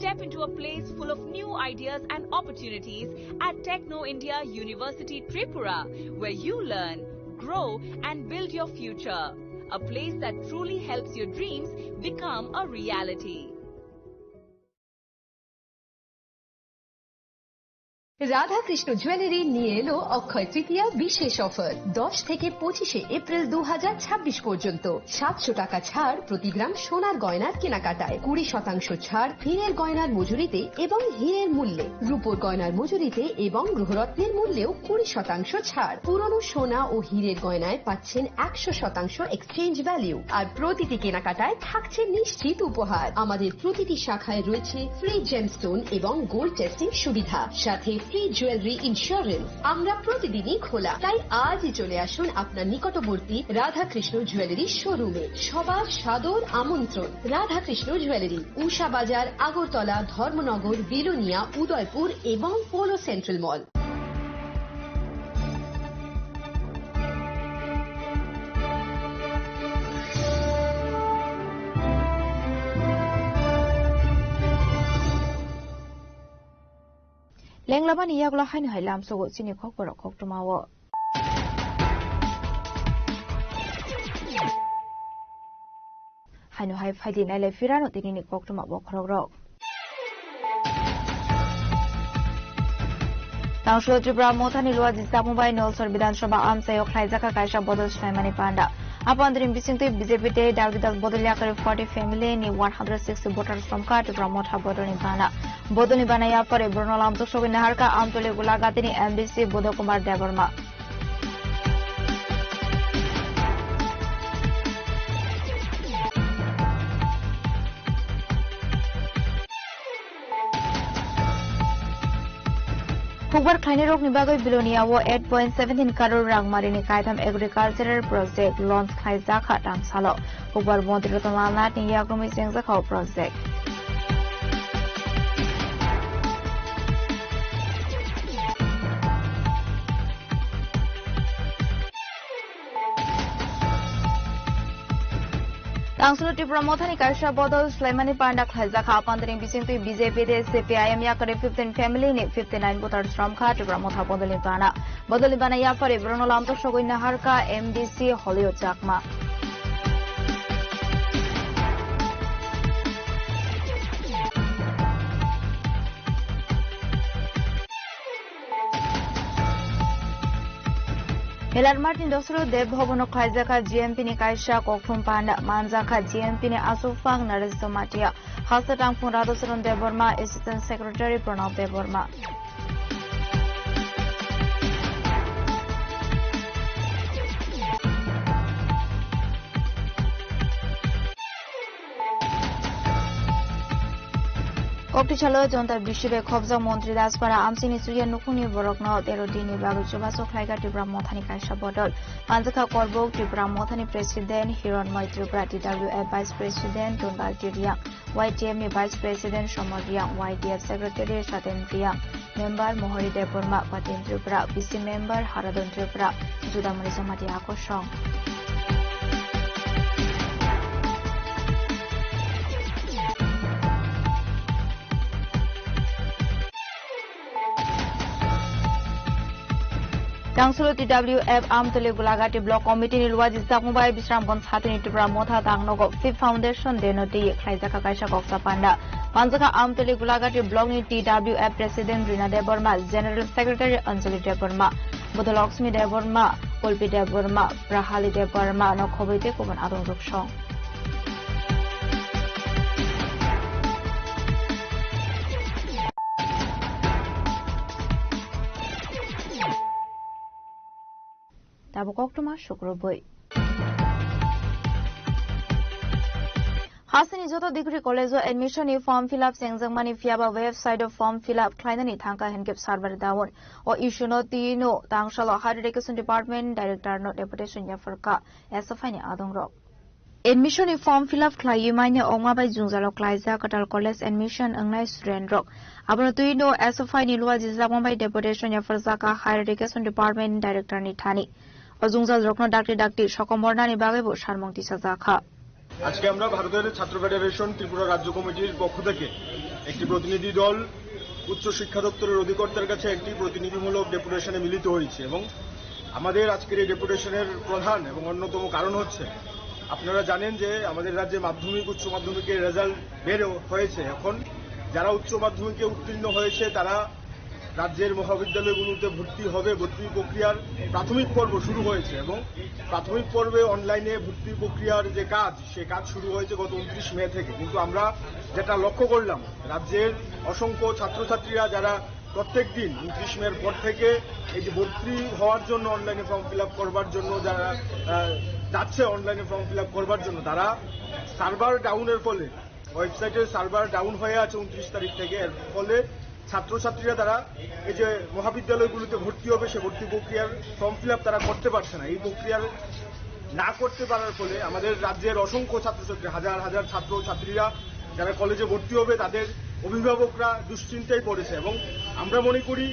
Step into a place full of new ideas and opportunities at Techno India University Tripura, where you learn, grow, and build your future. A place that truly helps your dreams become a reality. Radhakrishna jewellery নিয়ে এলো অক্ষয় তৃতীয়া বিশেষ অফার। দশ থেকে পঁচিশে এপ্রিল দু হাজার ছাব্বিশ পর্যন্ত সাতশো টাকা ছাড় প্রতি গ্রাম সোনার গয়নার কেনাকাটায়, কুড়ি শতাংশ ছাড় হীরের গয়নার মজুরিতে এবং হীরের মূল্যে, রূপোর গয়নার মজুরিতে এবং গ্রহরত্নের মূল্যেও কুড়ি শতাংশ ছাড়। পুরনো সোনা ও হীরের গয়নায় পাচ্ছেন একশো শতাংশ এক্সচেঞ্জ ভ্যালু। আর প্রতিটি কেনাকাটায় থাকছে নিশ্চিত উপহার। আমাদের প্রতিটি শাখায় রয়েছে ফ্রি জেমস্টোন এবং গোল্ড টেস্টিং সুবিধা, সাথে ফ্রি জুয়েলারি ইন্স্যুরেন্স। আমরা প্রতিদিনই খোলা, তাই আজই চলে আসুন আপনার নিকটবর্তী রাধাকৃষ্ণ জুয়েলারি শোরুমে। সবার সাদর আমন্ত্রণ। রাধাকৃষ্ণ জুয়েলারি, উষা বাজার, আগরতলা, ধর্মনগর, বিলোনিয়া, উদয়পুর এবং polo central mall. Lenglamani yagulo haino hai lamsogo chini khokborok koktwmao. Haino hai phaidi nailai phirano tinini koktwma bokhorokrok. Tangshul Tripura Mothani Luaji Samubai Nolsor Bidhan Sabha amchaio khlaijak kaisa bodol swlaimani panda. Apandri bisingtwi B J P tei Dalgidal bodol yakari forty family ni one hundred sixty voters romkha Tripura Motha bodolni bana. Bodolni bana yapharwi borokno lamtok sogwi naharkha Amtoli Gulagatini M D C Bodo Kumar Debbarma. Hukbar khlainairokni bagwi Bilonia o eight point seventeen crore rang marini kaitham agricultural project launch khlaijak kha tamsalo. Hukbar montri Ratan Lal Nath ni yakrumwi chengjak kha o project. Tangsulo Tipra Mothani kaisa bodol swlaimani panda khlaijak kha. Apandini bisingtwi B J P de C P I M yakari fifteen family ni fifty nine voters romkha Tipra Motha bodolni bana. Bodolni bana yapari borokno lamtok sogwi naharkha M D C Holio Chakma. Helar Martin Dosro Dev Bhavan o khlaijak kha G M P ni kaisa kokthum panda, manjak kha G M P ni aswk phang Naresh Jamatia, hasta tangphung Radhacharan Debbarma, Assistant Secretary Pranab Debbarma. Kokti salo Jonta Bishu bai khobjak montri Daspara amchini suya nukhungni borokno tero dinni bagwi chubachu khlaikha Tipra Mothani kaisa bodol. Manjakha Korbuk Tipra Mothani President Hironmoy Tripura, T W F Vice President Tundal T Riang, Y T F ni Vice President Somol Riang, Y T F Secretary Saten Riang, Member Mohori Debbarma, Patin Tripura, V C Member Haradon Tripura, Judamani Jamatia Kosong. Tangsulo T W F Amtwlwi Gulagati Block Committee ni luaji chakmung bai Bisramganj hatini Tipra Motha tangnogo Fifth Foundation Day no twi khlaijak kha kaisa koksa panda. Manjakha Amtwlwi Gulagati Block ni T W F President Rina Debbarma, General Secretary Anjali Debbarma, Budhalaxmi Debbarma, Kulpi Debbarma, Prahali Debbarma no khobwi tei kubun adongrok song. Tabuk koktwma sukrubwi. Hasteni joto degree college o admission ni form fill up chengjakmani, phiyaba website o form fill up khlainani thangkha hinkhe server down. O issue no twi no tangsalo Higher Education Department Director no deputation yapharkha S F I ni adongrok. Admission ni form fill up khlaiwi manya ongma bai jwngjalo klaijak kwtal college admission wngnai student rok. Abono twi no S F I ni luaji chakma bai deputation yapharjak kha Higher Education Department Director ni thani. O jwngjaljrokno dakti dakti sokomornani bagwibo sarmung tisajak kha. আজকে আমরা ভারতের ছাত্র ফেডারেশন ত্রিপুরা রাজ্য কমিটির পক্ষ থেকে একটি প্রতিনিধি দল উচ্চ শিক্ষা দপ্তরের অধিকর্তার কাছে একটি প্রতিনিধিমূলক ডেপুটেশনে মিলিত হয়েছি এবং আমাদের আজকের এই ডেপুটেশনের প্রধান এবং অন্যতম কারণ হচ্ছে, আপনারা জানেন যে আমাদের রাজ্যে মাধ্যমিক, উচ্চ মাধ্যমিকের রেজাল্ট বের হয়েছে। এখন যারা উচ্চ মাধ্যমিকে উত্তীর্ণ হয়েছে, তারা রাজ্যের মহাবিদ্যালয়গুলোতে ভর্তি হবে, ভর্তি প্রক্রিয়ার প্রাথমিক পর্ব শুরু হয়েছে এবং প্রাথমিক পর্বে অনলাইনে ভর্তি প্রক্রিয়ার যে কাজ, সে কাজ শুরু হয়েছে গত ঊনত্রিশ মে থেকে। কিন্তু আমরা যেটা লক্ষ্য করলাম, রাজ্যের অসংখ্য ছাত্রছাত্রীরা যারা প্রত্যেক দিন ঊনত্রিশ মের পর থেকে এই যে ভর্তি হওয়ার জন্য অনলাইনে ফর্ম ফিল আপ করবার জন্য যারা, আহ, যাচ্ছে অনলাইনে ফর্ম ফিল আপ করবার জন্য, তারা সার্ভার ডাউনের ফলে, ওয়েবসাইটের সার্ভার ডাউন হয়ে আছে ঊনত্রিশ তারিখ থেকে। এর ফলে ছাত্রছাত্রীরা তারা এই যে মহাবিদ্যালয়গুলোতে ভর্তি হবে, সে ভর্তি প্রক্রিয়ার ফর্ম ফিল আপ তারা করতে পারছে না। এই প্রক্রিয়ার না করতে পারার ফলে আমাদের রাজ্যের অসংখ্য ছাত্রছাত্রী, হাজার হাজার ছাত্র ছাত্রীরা যারা কলেজে ভর্তি হবে, তাদের অভিভাবকরা দুশ্চিন্তায় পড়েছে এবং আমরা মনে করি,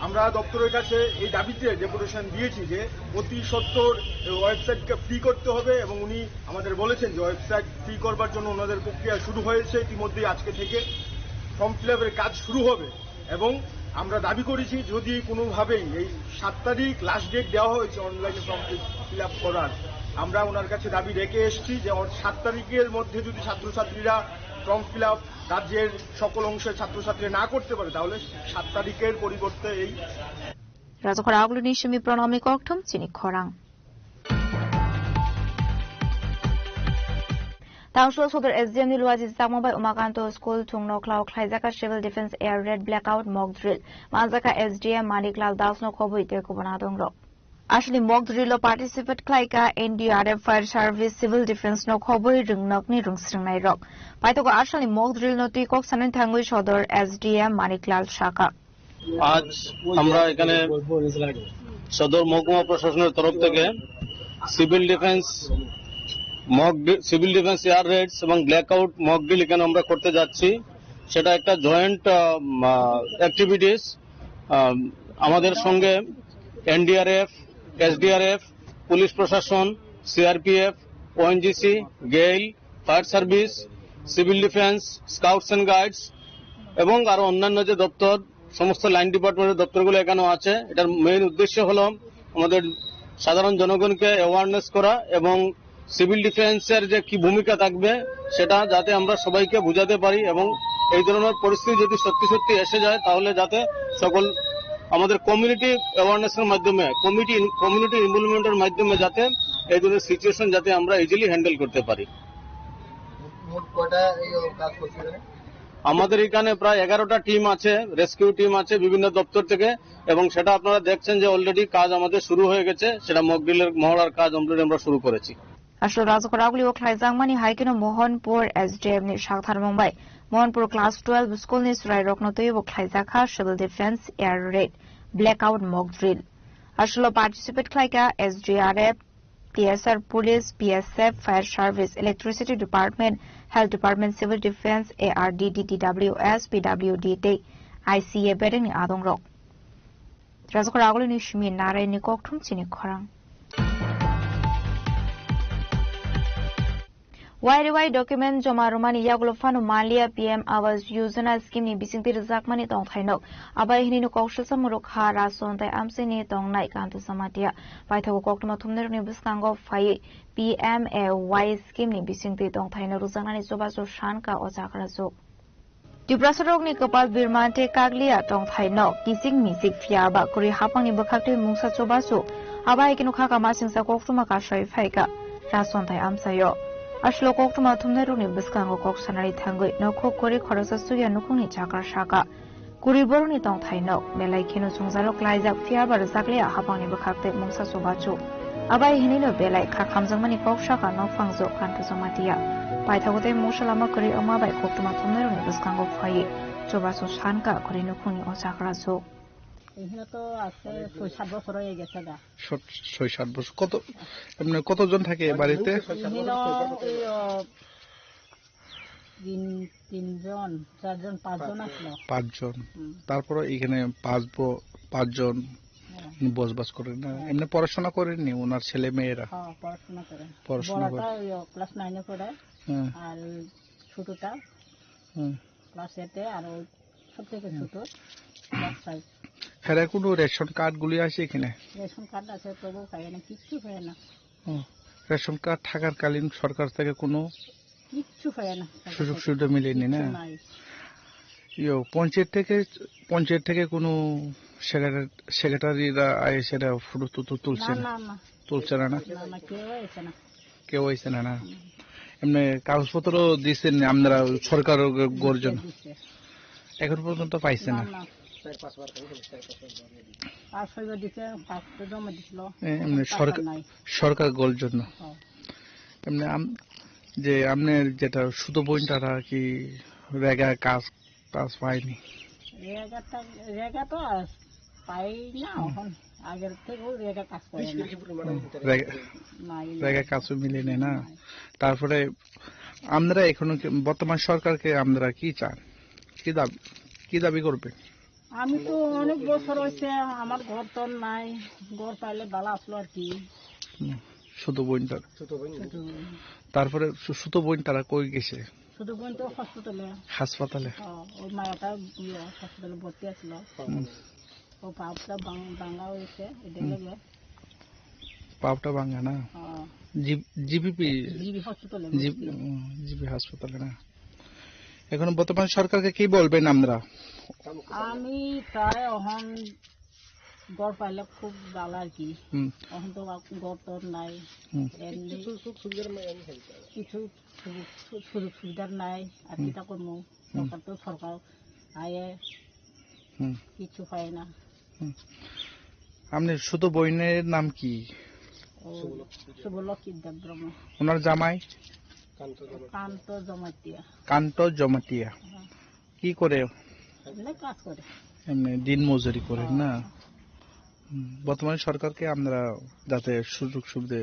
আমরা দপ্তরের কাছে এই দাবিতে ডেপুটেশন দিয়েছি যে অতি সত্বর এই ওয়েবসাইটকে ফ্রি করতে হবে এবং উনি আমাদের বলেছেন যে ওয়েবসাইট ফ্রি করবার জন্য ওনাদের প্রক্রিয়া শুরু হয়েছে ইতিমধ্যেই, আজকে থেকে ফর্ম ফিল আপের কাজ শুরু হবে। এবং আমরা দাবি করেছি, যদি কোনোভাবেই এই সাত তারিখ লাস্ট ডেট দেওয়া হয়েছে অনলাইনে ফর্ম ফিল আপ করার, আমরা ওনার কাছে দাবি রেখে এসেছি যে অন-, সাত তারিখের মধ্যে যদি ছাত্রছাত্রীরা ফর্ম ফিল আপ রাজ্যের সকল অংশের ছাত্রছাত্রীরা না করতে পারে, তাহলে সাত তারিখের পরিবর্তে এই Rajakhor Agluni simi pranami kokthum chini khorang. Tangsulo Sodor S D M ni luaji chakma bai Umakanto School thung nokhlao khlaijaka Civil Defense Air Raid Blackout Mock Drill. Manjaka S D M Manik Lal Das no khobwi tei kubun adongrok. Aswkni mock drill o participate khlaika N D R F, Fire Service, Civil Defense no khobwi rwngnokni rwngsringnai rok. Paithago aswkni mock drill no twi kok sanani thangwi Sodor S D M Manik Lal saka. আজ আমরা এখানে সদর মহকুমা প্রশাসনের তরফ থেকে civil defence mock D-, civil defence air raids এবং blackout mock drill এখানে আমরা করতে যাচ্ছি। সেটা একটা জয়েন্ট অ্যাক্টিভিটিস। আমাদের সঙ্গে এনডিআরএফ, এসডিআরএফ, পুলিশ প্রশাসন, CRPF, ONGC, GAIL, fire service, civil defence, scouts and guides এবং আরো অন্যান্য যে দপ্তর, সমস্ত লাইন ডিপার্টমেন্টের দপ্তরগুলো এখানেও আছে। এটার মেইন উদ্দেশ্য হলো আমাদের সাধারণ জনগণকে অ্যাওয়ারনেস করা এবং সিভিল ডিফেন্সের যে কি ভূমিকা থাকবে সেটা যাতে আমরা সবাইকে বোঝাতে পারি এবং এই ধরনের পরিস্থিতি যদি সত্যি সত্যি এসে যায় তাহলে যাতে সকল আমাদের কমিউনিটি অ্যাওয়ারনেসের মাধ্যমে, কমিটি, কমিউনিটি ইনভলভমেন্টের মাধ্যমে যাতে এই ধরনের সিচুয়েশন যাতে আমরা ইজিলি হ্যান্ডেল করতে পারি। মোট কয়টা এই কাজ করছে এখানে? আমাদের এখানে প্রায় এগারোটা টিম আছে, রেস্কিউ টিম আছে বিভিন্ন দপ্তর থেকে, এবং সেটা আপনারা দেখছেন যে অলরেডি কাজ আমাদের শুরু হয়ে গেছে। সেটা মক ড্রিলের মহড়ার কাজ অলরেডি আমরা শুরু করেছি। Aswk rajak raguli o khlaijakmani hai kheno Mohanpur S D M ni saktharmung bai Mohanpur class twelve school ni chwrairokno twibo khlaijakha civil defense air raid, blackout mock drill. Aswk participate khlaikha S D R F, T S R police, B S F, fire service, electricity department, health department, civil defense, A R D D, T W S, P W D tei I C A berengni adongrok. Rajak ragulini simi narai ni kokthum chini khorang. Y R Y document joma rwmani yagulo phano manliya P M Awas Yojana scheme ni bisingtwi rwjakmani tongthaino. Abai hinino kok silsa muruk ha Rason tei amchaini tongnai Kanto Jamatia. Paithago koktwma thumnairokni bwskango phaiwi P M A Y scheme ni bisingtwi tongthaino rwjaknani chubachu sanka o chakrajwk. Tiprasarokni kwpal birman tei kakliya tongthai no kichik michik phiya ba kwrwi haphangni bwkhaktwi mungsa chubachu. Abo hai kheno khaka masingsa koktwma kasai phaikha Rason tei amchaio. Aswk koktwma thumnairokni bwskango kok sanari thangwi nokhok kwrwi khoroksa chukya nukhungni chakra saka. Kwrwi borokni tongthai nok belai kheno chwngsalu klaijak phiya ba rwjakliya haphangni bwkhaktwi mungsa chubachu. Abai hinino belai kha khamjakmani kok saka nokphang jo Kanto Jamatia. Paithago tei mungsa lama kwrwi wngma bai koktwma thumnairokni bwskango phaiwi chubachu sanka kwrwi nukhungni o chakrajwk. এখানে তো আছে ছয় সাত বছর হয়ে গেছে গা। সত-, ছয় সাত বছর। কত, এমনি কতজন থাকে এ বাড়িতে? এখানে ওই, ও, তিন, তিনজন, চারজন, পাঁচজন আসলো। পাঁচজন। হুম। তারপরে এখানে পাঁচ ব-, পাঁচজন হ্যাঁ। বসবাস করেন না? হ্যাঁ। এমনি পড়াশোনা করেননি ওনার ছেলে মেয়েরা? হ্যাঁ, পড়াশোনা করেন। পড়াশোনা বড়টা করে। ওই ক্লাস নাইনে পড়ে, হ্যাঁ। আর ছোটটা হ্যাঁ। ক্লাস এইটে, আর ওই সব থেকে হুম। ছোট ক্লাস ফাইভ। হ্যাঁ, কোনো রেশন কার্ড গুলি আছে এখানে? রেশন কার্ড আছে, তবু পায় না, কিচ্ছু পায় না। ও, রেশন কার্ড থাকার কালীন সরকার থেকে কোনো কিচ্ছু পায় না। সুযোগ সুবিধা মিলেনি না? কিচ্ছু নাই। ইয়ো, পঞ্চায়েত থেকে, পঞ্চায়েত থেকে কোনো সেক্রেটারি, সেক্রেটারিরা এসে এটা ফটো তুলতে তুলছে না, না? না, না। তুলছে না, না? না, না, কেউ এসে না। কেউ এসে না, না? হুম। এমনি কাগজপত্র দিচ্ছেন আপনারা সরকার গর্জন? দিচ্ছে, দিচ্ছে। এখন পর্যন্ত পাইছে না, না? না। পাঁচ ছয়বার দিছে, পাঁচ তো জমা দিছিল। এ, এমনি এখন টাকা সরকার, নাই। সরকার গোল জন্য। হ্যাঁ। এমনি আম-, যে আপনার যেটা সুতো বইন তারা কি রেগা কাজ টাজ পায়নি? রেগা টা-, রেগা তো আর পাই না হুম। এখন। আগের থেকেও রেগা কাজ করে না। হুম, রেগা, নাই, নাই। রেগা কাজও মিলেনি না? নাই। তারপরে আপনারা এখনো কি, বর্তমান সরকারকে আপনারা কি চান? কি দাবি, কি দাবি করবেন? আমি তো অনেক বছর হইছে, আমার ঘর তো নাই, ঘর পাইলে ভালো আসলো আর কি। হুম, ছোট বোন তার। ছোট বোন। তারপরে সু-, ছোট বোন তারা কই গেছে? ছোট বোন তো হসপিটালে। হাসপাতালে? হ্যাঁ, ওর মায়াটা ইয়ে হসপিটালে ভর্তি আছিল। হুম। ও পাপটা ভাং-, ভাঙা হয়েছে, এদের হুম। লেগে। পাপটা ভাঙা না? হ্যাঁ। জি-, জিবিপি? জিবি হসপিটালে জি-, ভর্তি। হুম, জিবি হাসপাতালে না? এখন বর্তমান সরকারকে কি বলবেন আমরা? আমি চাই এখন ঘর পাইলে খুব ভালো আর কি। হুম। এখন তো আর ঘর টর নাই। হুম। এমনি কিছু সুযোগ সুবিধার নাই, আমি হেল্প করি। কিছু সুযোগ সু-, সুযোগ সুবিধার নাই। আর হুম। কিতা করবো? হুম। সরকার তো সরকার আয়ে হুম। কিছু পায় না। হুম। আপনার ছোট বোনের নাম কি? ও, শুভলক্ষ্মী দেববর্মা। ওনার জামাই? কান্ত জমাতিয়া। কান্ত জমাতিয়া। হ্যাঁ। কি করে? এমনি কাজ করে। এমনি দিন মজুরি করেন না? হুম, বর্তমানে সরকারকে আপনারা যাতে সুযোগ সুবিধা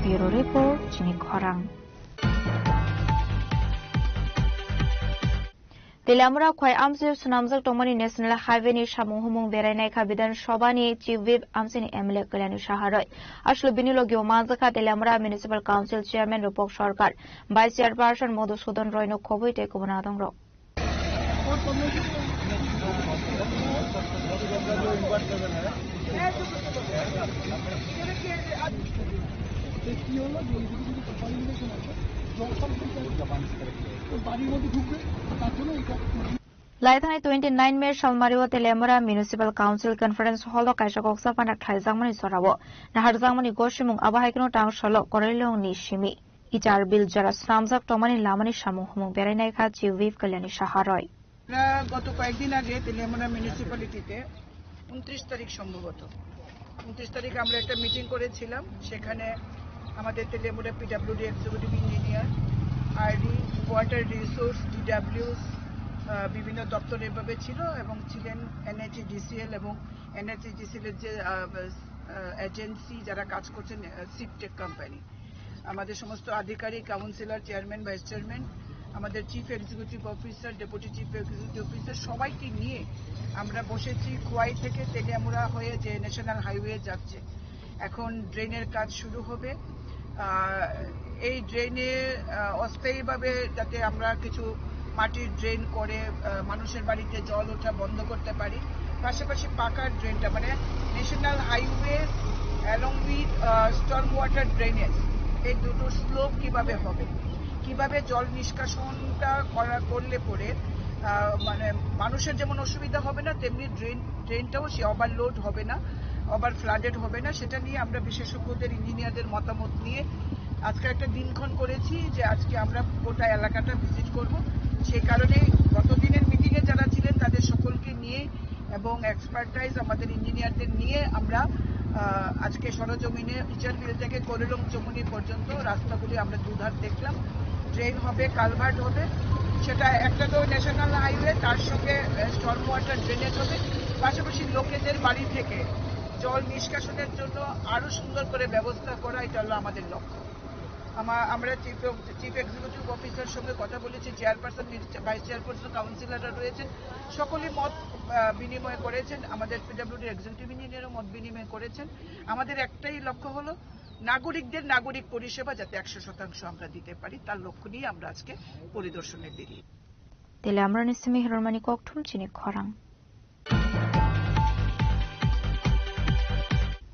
Bureau Report, chini khorang. Teliamura khwai amchwi swnamjak tongmani National Highway ni samung humung berai naikha Bidhan Sabha ni Chief Whip amchini M L A Kalyani Saha roi. Aswk bini logi o manjak kha Teliamura Municipal Council Chairman Rupak Sarkar, Vice Chairperson Madhusudan Roy no khobwi tei kubun adong rok. Laithani twenty nine May salmario Teliamura Municipal Council Conference Hall o kaisa koksa phanak thaijakmani jorao naharjakmani gosimung abo hai kheno tang salo Korailong ni simi. Ichar bil jora swnamjak tongmani lamani samung humung berai naikha Chief Whip Kalyani Saha roi. আমরা গত কয়েকদিন আগে তেলিয়ামুড়া মিউনিসিপ্যালিটিতে ঊনত্রিশ তারিখ সম্ভবত, ঊনত্রিশ তারিখ আমরা একটা মিটিং করেছিলাম। সেখানে আমাদের Teliamura PWD executive engineer, RD, water resource, DWS, বিভিন্ন দপ্তর এভাবে ছিল এবং ছিলেন এনএইচইডিসিএল এবং এনএইচইডিসিএল এর যে আহ, আহ, এজেন্সি যারা কাজ করছেন, সিপটেক কোম্পানি, আমাদের সমস্ত আধিকারিক, কাউন্সিলর, চেয়ারম্যান, ভাইস চেয়ারম্যান, আমাদের chief executive officer, deputy chief executive officer, সবাইকে নিয়ে আমরা বসেছি খোয়াই থেকে তেলিয়ামুড়া হয়ে যে ন্যাশনাল হাইওয়ে যাচ্ছে। এখন ড্রেনের কাজ শুরু হবে। আহ, এই ড্রেনে, আহ, অস্থায়ীভাবে যাতে আমরা কিছু মাটির ড্রেন করে, আহ, মানুষের বাড়িতে জল ওঠা বন্ধ করতে পারি। পাশাপাশি পাকার ড্রেনটা, মানে, national highway along with storm water drainage, এই দুটো স্লোপ কিভাবে হবে, কিভাবে জল নিষ্কাশনটা করা, করলে পরে, আহ, মানে, মানুষের যেমন অসুবিধা হবে না, তেমনি ড্রেন, ড্রেনটাও সে ওভারলোড হবে না, ওভার ফ্লাডেড হবে না, সেটা নিয়ে আমরা বিশেষজ্ঞদের, ইঞ্জিনিয়ারদের মতামত নিয়ে আজকে একটা দিনক্ষণ করেছি যে আজকে আমরা গোটা এলাকাটা ভিজিট করব। সেই কারণে গত দিনের মিটিংয়ে যারা ছিলেন, তাদের সকলকে নিয়ে এবং এক্সপার্টাইজ আমাদের ইঞ্জিনিয়ারদের নিয়ে আমরা, আহ, আজকে সরজমিনে ইচারবিল থেকে করিলং চমুনি পর্যন্ত রাস্তাগুলি আমরা দুধার দেখলাম। ড্রেন হবে, কালভার্ট হবে, সেটা একটা তো ন্যাশনাল হাইওয়ে, তার সঙ্গে, আহ, স্টর্ম ওয়াটার ড্রেনেজ হবে। পাশাপাশি লোকেদের বাড়ি থেকে জল নিষ্কাশনের জন্য আরো সুন্দর করে ব্যবস্থা করা, এটা হলো আমাদের লক্ষ্য। আমা-, আমরা চিফ, চিফ এক্সিকিউটিভ অফিসার সঙ্গে কথা বলেছি, চেয়ারপারসন, ভাইস চেয়ারপারসন, কাউন্সিলররা রয়েছেন, সকলেই মত, আহ, বিনিময় করেছেন। আমাদের পিডাব্লিউডি এক্সিকিউটিভ ইঞ্জিনিয়ারও মত বিনিময় করেছেন। আমাদের একটাই লক্ষ্য হলো নাগরিকদের নাগরিক পরিষেবা যাতে একশো শতাংশ আমরা দিতে পারি, তার লক্ষ্য নিয়ে আমরা আজকে পরিদর্শনে বেরিয়ে। Teliamura ni simi Hirormani Kokthum chini khorang.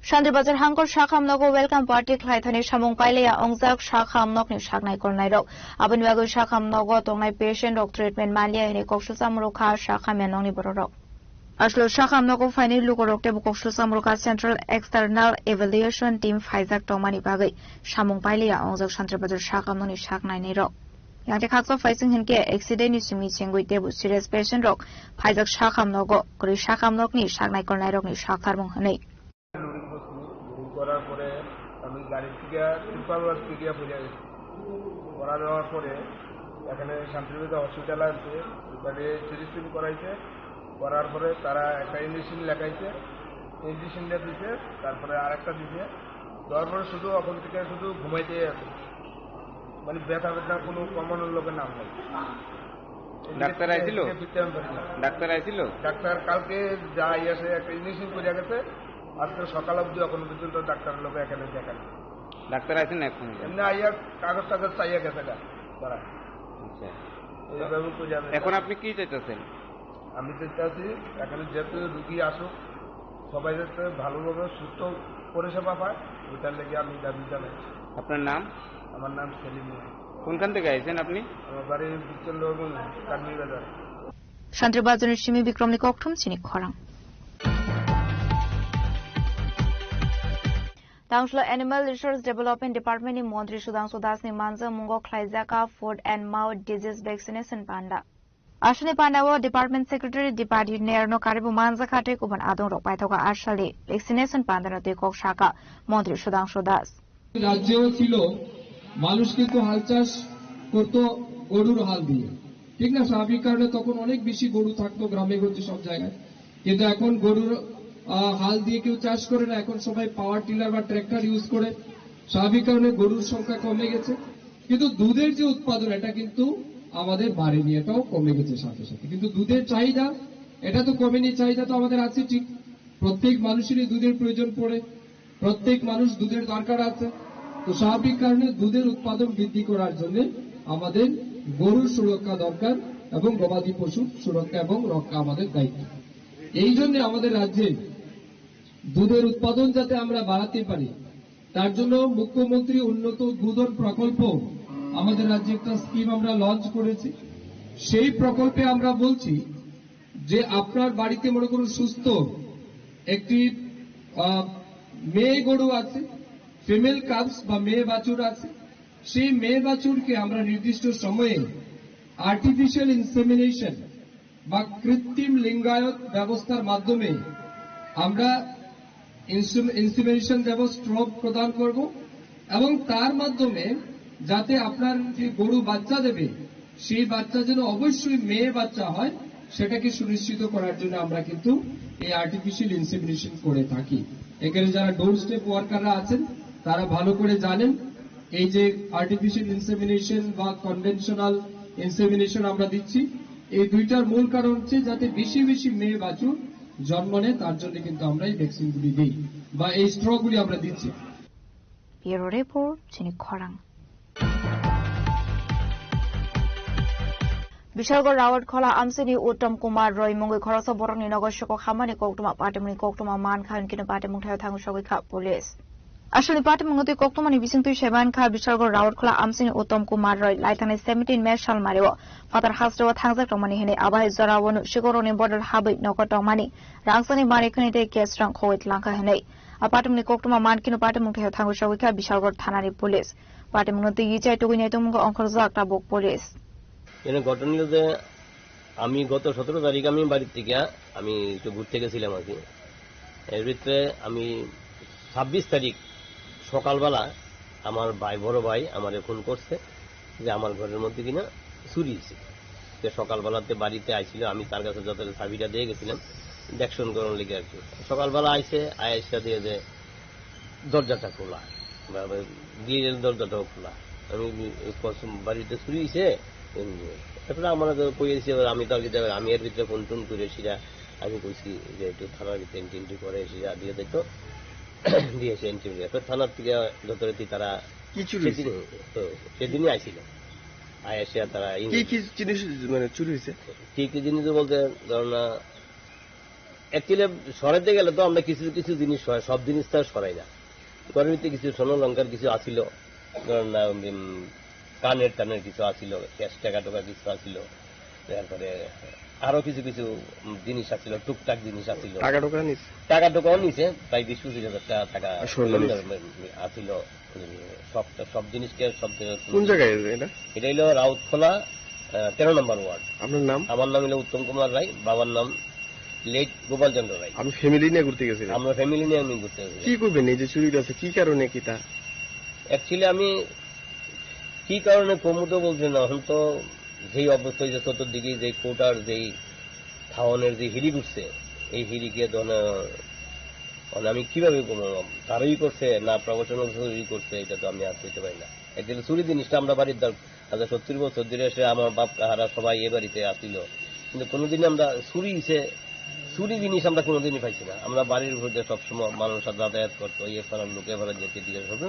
Sandri Bazar hangkor sakham nogo welcome party khlai thani samung pailaya ongjak sakham nokni saknai kornai rok. Aboni bagwi sakham nogo tongnai patient rok treatment manliya hwnwi kok sucham rwkha sakham ya nokni borok rok. Aslo sakham nogo phainai lukorok tei bukok sucham rwkha Central External Evaluation Team phaijak tongmani bagwi samung pailaya ongjak Sandri Bazar sakham nokni saknainai rok. Yang tei khaksa phaising hinkhe accident ni simi chengwi teibo serious patient rok phaijak sakham nogo kwrwi sakham nokni saknai kornai rokni saktharmung hwnwi. Loading করছি, লুডিং করার পরে আমি গাড়ি থেকে তিরপাল গাছ থেকে পড়ে গেছি। পড়া যাওয়ার পরে এখানে শান্তিনিকেতন হসপিটাল আছে, ওখানে সিটি স্ক্যান করাইছে। করার পরে তারা একটা ইঞ্জেকশন লেখাইছে, ইঞ্জেকশনটা দিছে, তারপরে আরেকটা দিছে। দেওয়ার পরে শুধু ওখান থেকে শুধু ঘুমাইতেই আছে, মানে ব্যথা ব্যথা কোনো কমানোর লোকের নাম নাই। ডাক্তার আইছিল? এদিকে ফিরতে আমি পারি না। ডাক্তার আইছিল? ডাক্তার কালকে যা আইয়াছে, একটা ইঞ্জেকশন করে গেছে। আজকে সকাল অবধি এখনো পর্যন্ত ডাক্তারের লোকে এখানে দেখেন। ডাক্তার আইছে না এখন? এমনি আইয়া কাগজ টাগজ চাইয়া গেছে গা, তারা। আচ্ছা। এইভাবে করে আমি এখন আপনি কি চাইতেছেন? আমি তো চাচ্ছি এখানে যেহেতু রুগী আসুক, সবাই যাতে ভালোভাবে সুস্থ পরিষেবা পায়, ওটার লেগে আমি দাবি জানাই। আপনার নাম? আমার নাম সেলিম মিয়া। কোনখান থেকে আইছেন আপনি? আমার বাড়ি বিচন্দ্রগঞ্জ, কাটনি বাজার। Sandri Bazar ni simi Bikrom ni Kokthum chini khorang. Tangshlo Animal Resource Development Department ni Montri Sudhangshu Das ni manjak mungo khlaijak a Foot and Mouth Disease Vaccination Panda. Aswkni pandao Department Secretary Dipati Nair no karibu manjakha tei kubun adongrok paithogo aswkni vaccination pandano twi kok sakha Montri Sudhangshu Das. রাজ্যেও ছিল, মানুষ কিন্তু হাল চাষ করতো গরুর হাল দিয়ে, ঠিক না? স্বাভাবিক কারণে তখন অনেক বেশি গরু থাকতো গ্রামে গঞ্জে সব জায়গায়, কিন্তু এখন গরুর আহ, হাল দিয়ে কেউ চাষ করে না, এখন সবাই পাওয়ার টিলার বা ট্র্যাক্টর ইউজ করে। স্বাভাবিক কারণে গরুর সংখ্যা কমে গেছে, কিন্তু দুধের যে উৎপাদন, এটা কিন্তু আমাদের বাড়েনি, এটাও কমে গেছে সাথে সাথে। কিন্তু দুধের চাহিদা, এটা তো কমেনি, চাহিদা তো আমাদের আছে ঠিক, প্রত্যেক মানুষেরই দুধের প্রয়োজন পড়ে, প্রত্যেক মানুষ দুধের দরকার আছে। তো স্বাভাবিক কারণে দুধের উৎপাদন বৃদ্ধি করার জন্য আমাদের গরুর সুরক্ষা দরকার এবং গবাদি পশুর সুরক্ষা এবং রক্ষা আমাদের দায়িত্ব। এই জন্য আমাদের রাজ্যে দুধের উৎপাদন যাতে আমরা বাড়াতে পারি, তার জন্য মুখ্যমন্ত্রী উন্নত দুধন প্রকল্প আমাদের রাজ্যে একটা স্কিম আমরা লঞ্চ করেছি। সেই প্রকল্পে আমরা বলছি যে আপনার বাড়িতে মনে করুন সুস্থ একটি আহ, মেয়ে গরু আছে, ফিমেল কাবস বা মেয়ে বাছুর আছে, সেই মেয়ে বাছুরকে আমরা নির্দিষ্ট সময়ে আর্টিফিশিয়াল ইনসেমিনেশন বা কৃত্রিম লিঙ্গায়ত ব্যবস্থার মাধ্যমে আমরা ইনসিমিনেশন দেব, স্ট্রব প্রদান করব এবং তার মাধ্যমে যাতে আপনার যে গরু বাচ্চা দেবে, সেই বাচ্চা যেন অবশ্যই মেয়ে বাচ্চা হয়, সেটাকে সুনিশ্চিত করার জন্য আমরা কিন্তু এই আর্টিফিশিয়াল ইনসেমিনেশন করে থাকি। এখানে যারা ডোর স্টেপ ওয়ার্কাররা আছেন, তারা ভালো করে জানেন এই যে আর্টিফিশিয়াল ইনসেমিনেশন বা কনভেনশনাল ইনসেমিনেশন আমরা দিচ্ছি, এই দুইটার মূল কারণ হচ্ছে যাতে বেশি বেশি মেয়ে বাছুর জন্ম নেয়, তার জন্য কিন্তু আমরা এই ভ্যাকসিনগুলি দিই বা এই স্ট্রগুলি আমরা দিচ্ছি। Bureau Report, Chini Khorang. Bishalgarh Rawat Khola amchini Uttam Kumar Roy mungwi khoroksa borokni nogo sukok hamani koktwma patimungni koktwma mankha, hwnkhe no patimung thaio thango sogwi kha police. Aswkni patimungno twi koktwmani bisingtwi saimankha Bishalgarh Rawat Khola amchini Uttam Kumar Roy laithani seventeen May salmario phatar hasteo thangjak tongmani hwnwi, abo hai jorao no sikorokni bodol habwi nogo tongmani rangchakni manwi khwnwi tei cash rang khogwi tlangkha hwnwi. A patimungni koktwma mankhe no patimung thaio thango sogwi kha Bishalgarh thanani police. Patimungno twi chai tugwi nai tongmung ongkhorjak tabuk police. এখানে ঘটনা হলো যে আমি গত সতেরো তারিখ আমি বাড়ির থেকে আমি একটু ঘুরতে গেছিলাম আর কি। এর ভিতরে আমি ছাব্বিশ তারিখ সকালবেলা আমার ভাই, বড় ভাই আমারে ফোন করছে যে আমার ঘরের মধ্যে কিনা চুরি হয়েছে। তো সকালবেলাতে বাড়িতে আইছিল, আমি তার কাছে যত চাবিটা দিয়ে গেছিলাম দেখশন করার লেগে আর কি। সকালবেলা আইছে, আইসা দিয়ে যে দরজাটা খোলা, বা, বা, গ্রিলের দরজাটাও খোলা। আমি কসম বাড়িতে চুরি হয়েছে, এমনি। তারপরে আমরা তো কই এসে এবার আমি তো আগে যাবে, আমি এর ভিতরে ফোন টোন করে সেটা আমি কইছি যে একটু থানার ভিতরে এন্ট্রি এন্ট্রি করে এসে যা দিয়ে দেখতো, দিয়েছে এন্ট্রি। এরপর থানার থেকে যথারীতি তারা কি চুরি হয়েছে? সেদিনই, তো সেদিনই আইছিল। আইসা তারা কি ইংরেজি কি জিনিস মানে চুরি হয়েছে? কি কি জিনিস বলতে ধরো না, অ্যাকচুয়ালি সরাইতে গেলে তো আমরা কিছু কিছু জিনিস সরাই, সব জিনিস তো আর সরাই না। ঘরের ভিতরে কিছু স্বর্ণ অলংকার কিছু আছিল, ধরেন না, উম, কানের টানের কিছু আছিল, ক্যাশ টাকা টোকা কিছু আছিল, তারপরে আরো কিছু কিছু, উম, জিনিস আছিল, টুকটাক জিনিস আছিল। টাকা টোকা নিছে? টাকা টোকাও নিছে, প্রায় বিশ পঁচিশ হাজার টাকা টাকা আর স্বর্ণ নিছে? আছিল। সব, সব জিনিসকে সব জায়গায় কোন জায়গায় এটা? এটা হলো রাউতখোলা, আহ, তেরো নম্বর ওয়ার্ড। আপনার নাম? আমার নাম হলো উত্তম কুমার রায়, বাবার নাম লেট গোপাল চন্দ্র রায়। আপনি ফ্যামিলি নিয়ে ঘুরতে গেছিলেন? আমরা ফ্যামিলি নিয়ে আমি ঘুরতে গেছিলাম। কি করবেন এই যে চুরিটা আছে, কি কারণে কি তা? অ্যাকচুয়ালি আমি কি কারণে কমু তো বলছি না, এখন তো যেই অবস্থা হয়েছে চতুর্দিকে, যেই কোটার, যেই থাওয়ানের যে হিড়িক উঠছে, এই হিড়িকে তো না, মানে আমি কিভাবে কমাবো? তারাই করছে না, প্রবচন করছে, এটা তো আমি আর কইতে পারি না। একদিন চুরি জিনিসটা আমরা বাড়ির দর-, আজ সত্তর বছর ধরে এসে আমার বাপ কাহারা সবাই এ বাড়িতে আসিল, কিন্তু কোনোদিন আমরা চুরি হিসে-, চুরি জিনিস আমরা কোনোদিনই পাইছি না। আমরা বাড়ির উপর দিয়ে সবসময় মানুষ যাতায়াত করতো, এই পাড়ার লোকে পাড়া যেতে দিকে সব,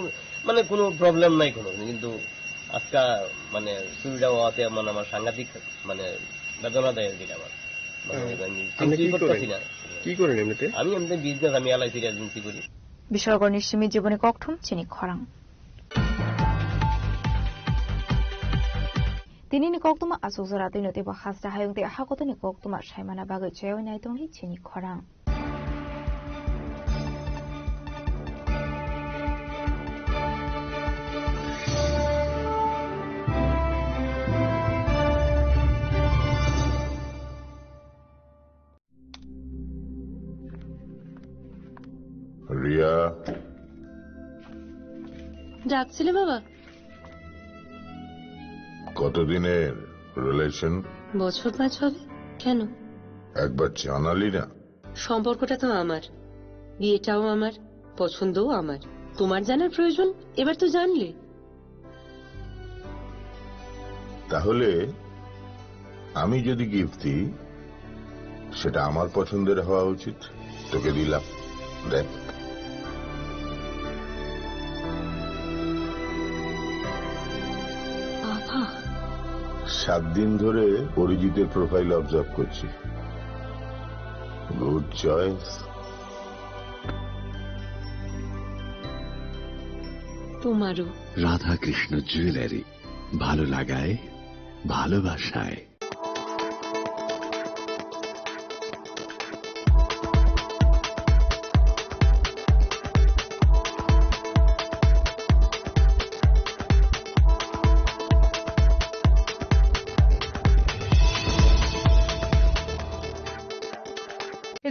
মানে কোনো প্রবলেম নাই কোনো, কিন্তু আজকে মানে চুরিটা হওয়াতে মানে আমার সাংঘাতিক মানে বেদনা দেয় আর কি আমার। মানে হুম। আমি আপনি চিন্তাই কি করতেছি করেন? না। কি করেন এমনিতে? আমি এমনি বিজনেস, আমি এলআইসির এজেন্সি করি। Bishalgarhni simi jiboni kokthum chini khorang. Tinini koktwma aswk jora twi no teibo hasta hayung tei hakotoni koktwma saimana bagwi chaywi nai tongdi chini khorang. ডাকছিলে বাবা? কতদিনের রিলেশন? বছর পাঁচ হবে। কেন? একবার জানালি না। সম্পর্কটা তো আমার, বিয়েটাও আমার, পছন্দও আমার। তোমার জানার প্রয়োজন? এবার তো জানলে। তাহলে আমি যদি গিফট দিই, সেটা আমার পছন্দের হওয়া উচিত। তোকে দিলাম, দেখ। বাবা। সাত দিন ধরে অরিজিতের প্রোফাইল অবজার্ভ করছি। Good choice. তোমারও। রাধাকৃষ্ণ জুয়েলারি, ভালো লাগায়, ভালোবাসায়।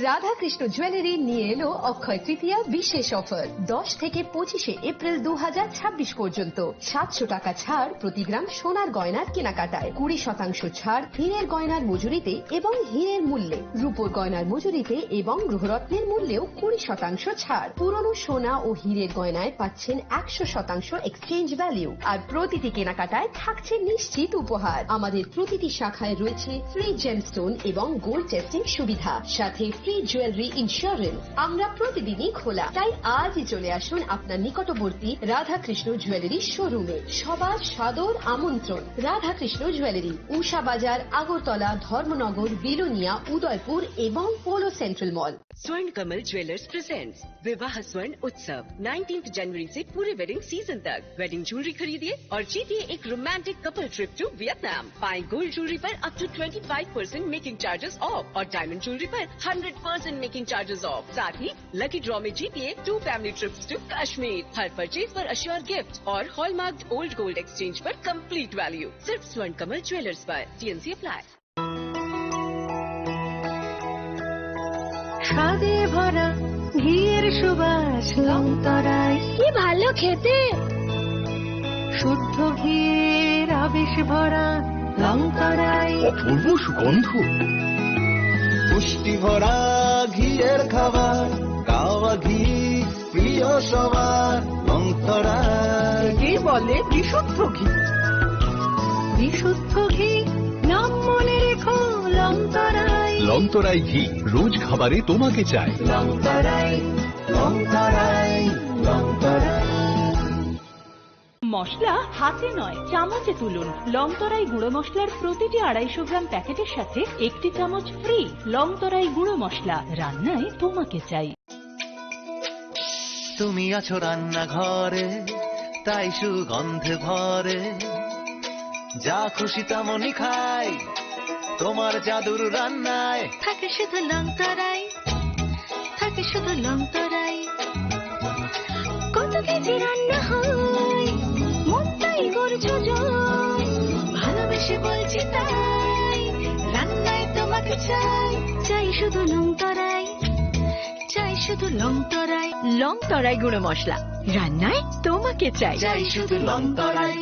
রাধাকৃষ্ণ জুয়েলারি নিয়ে এলো অক্ষয় তৃতীয়া বিশেষ অফার। দশ থেকে পঁচিশে এপ্রিল দু হাজার ছাব্বিশ পর্যন্ত সাতশো টাকা ছাড় প্রতি গ্রাম সোনার গয়নার কেনাকাটায়, কুড়ি শতাংশ ছাড় হীরের গয়নার মজুরিতে এবং হীরের মূল্যে, রূপোর গয়নার মজুরিতে এবং গ্রহরত্নের মূল্যেও কুড়ি শতাংশ ছাড়। পুরনো সোনা ও হীরের গয়নায় পাচ্ছেন একশো শতাংশ এক্সচেঞ্জ ভ্যালু, আর প্রতিটি কেনাকাটায় থাকছে নিশ্চিত উপহার। আমাদের প্রতিটি শাখায় রয়েছে ফ্রি জেমস্টোন এবং গোল্ড টেস্টিং সুবিধা, সাথে ফ্রি জুয়েলারি ইন্স্যুরেন্স। আমরা প্রতিদিনই খোলা, তাই আজই চলে আসুন আপনার নিকটবর্তী রাধাকৃষ্ণ জুয়েলারি শোরুমে। সবার সাদর আমন্ত্রণ। রাধাকৃষ্ণ জুয়েলারি, উষা বাজার, আগরতলা, ধর্মনগর, বিলোনিয়া, উদয়পুর এবং পোলো সেন্ট্রাল মল। स्वर्ण कमल ज्वेलर्स प्रेजेंट्स विवाह स्वर्ण उत्सव, नाइनटीन्थ जनवरी से पूरे वेडिंग सीजन तक। वेडिंग ज्वेलरी खरीदिए और जीतिए एक romantic couple trip to Vietnam. पाएं गोल्ड ज्वेलरी पर up to twenty five percent making charges off और डायमंड ज्वेलरी पर hundred percent making charges off. साथ ही लकी ड्रॉ में जीतिए two family trips to Kashmir. हर परचेज पर अश्योर गिफ्ट और हॉलमार्क ओल्ड गोल्ड एक्सचेंज पर कंप्लीट वैल्यू। सिर्फ स्वर्ण कमल ज्वेलर्स पर। TNC apply. স্বাদে ভরা ঘিয়ের সুবাস লংতরাই। কি ভালো খেতে। শুদ্ধ ঘিয়ের আবেশ ভরা লংতরাই। অপূর্ব সুগন্ধ। পুষ্টি ভরা ঘিয়ের খাবার, গাওয়া ঘি প্রিয় সবার, লংতরাই। একেই বলে বিশুদ্ধ ঘি। বিশুদ্ধ ঘি, নাম মনে রেখো, লংতরাই। লংতরাই ঘি, রোজ খাবারে তোমাকে চাই। লংতরাই, লংতরাই, লংতরাই। মশলা হাতে নয়, চামচে তুলুন। লংতরাই গুঁড়ো মশলার প্রতিটি আড়াইশো গ্রাম প্যাকেটের সাথে একটি চামচ ফ্রি। লংতরাই গুঁড়ো মশলা, রান্নায় তোমাকে চাই। তুমি আছো রান্নাঘরে, তাই সুগন্ধে ভরে। যা খুশি তেমনই খাই, তোমার জাদুর রান্নায়। থাকে শুধু লংতরাই, থাকে শুধু লংতরাই। কত কেজি রান্না হয়, মনটাই করছো জয়। ভালোবেসে বলছি তাই, রান্নায় তোমাকে চাই। চাই শুধু লংতরাই, চাই শুধু লংতরাই। লংতরাই গুঁড়ো মশলা, রান্নায় তোমাকে চাই। চাই শুধু লংতরাই।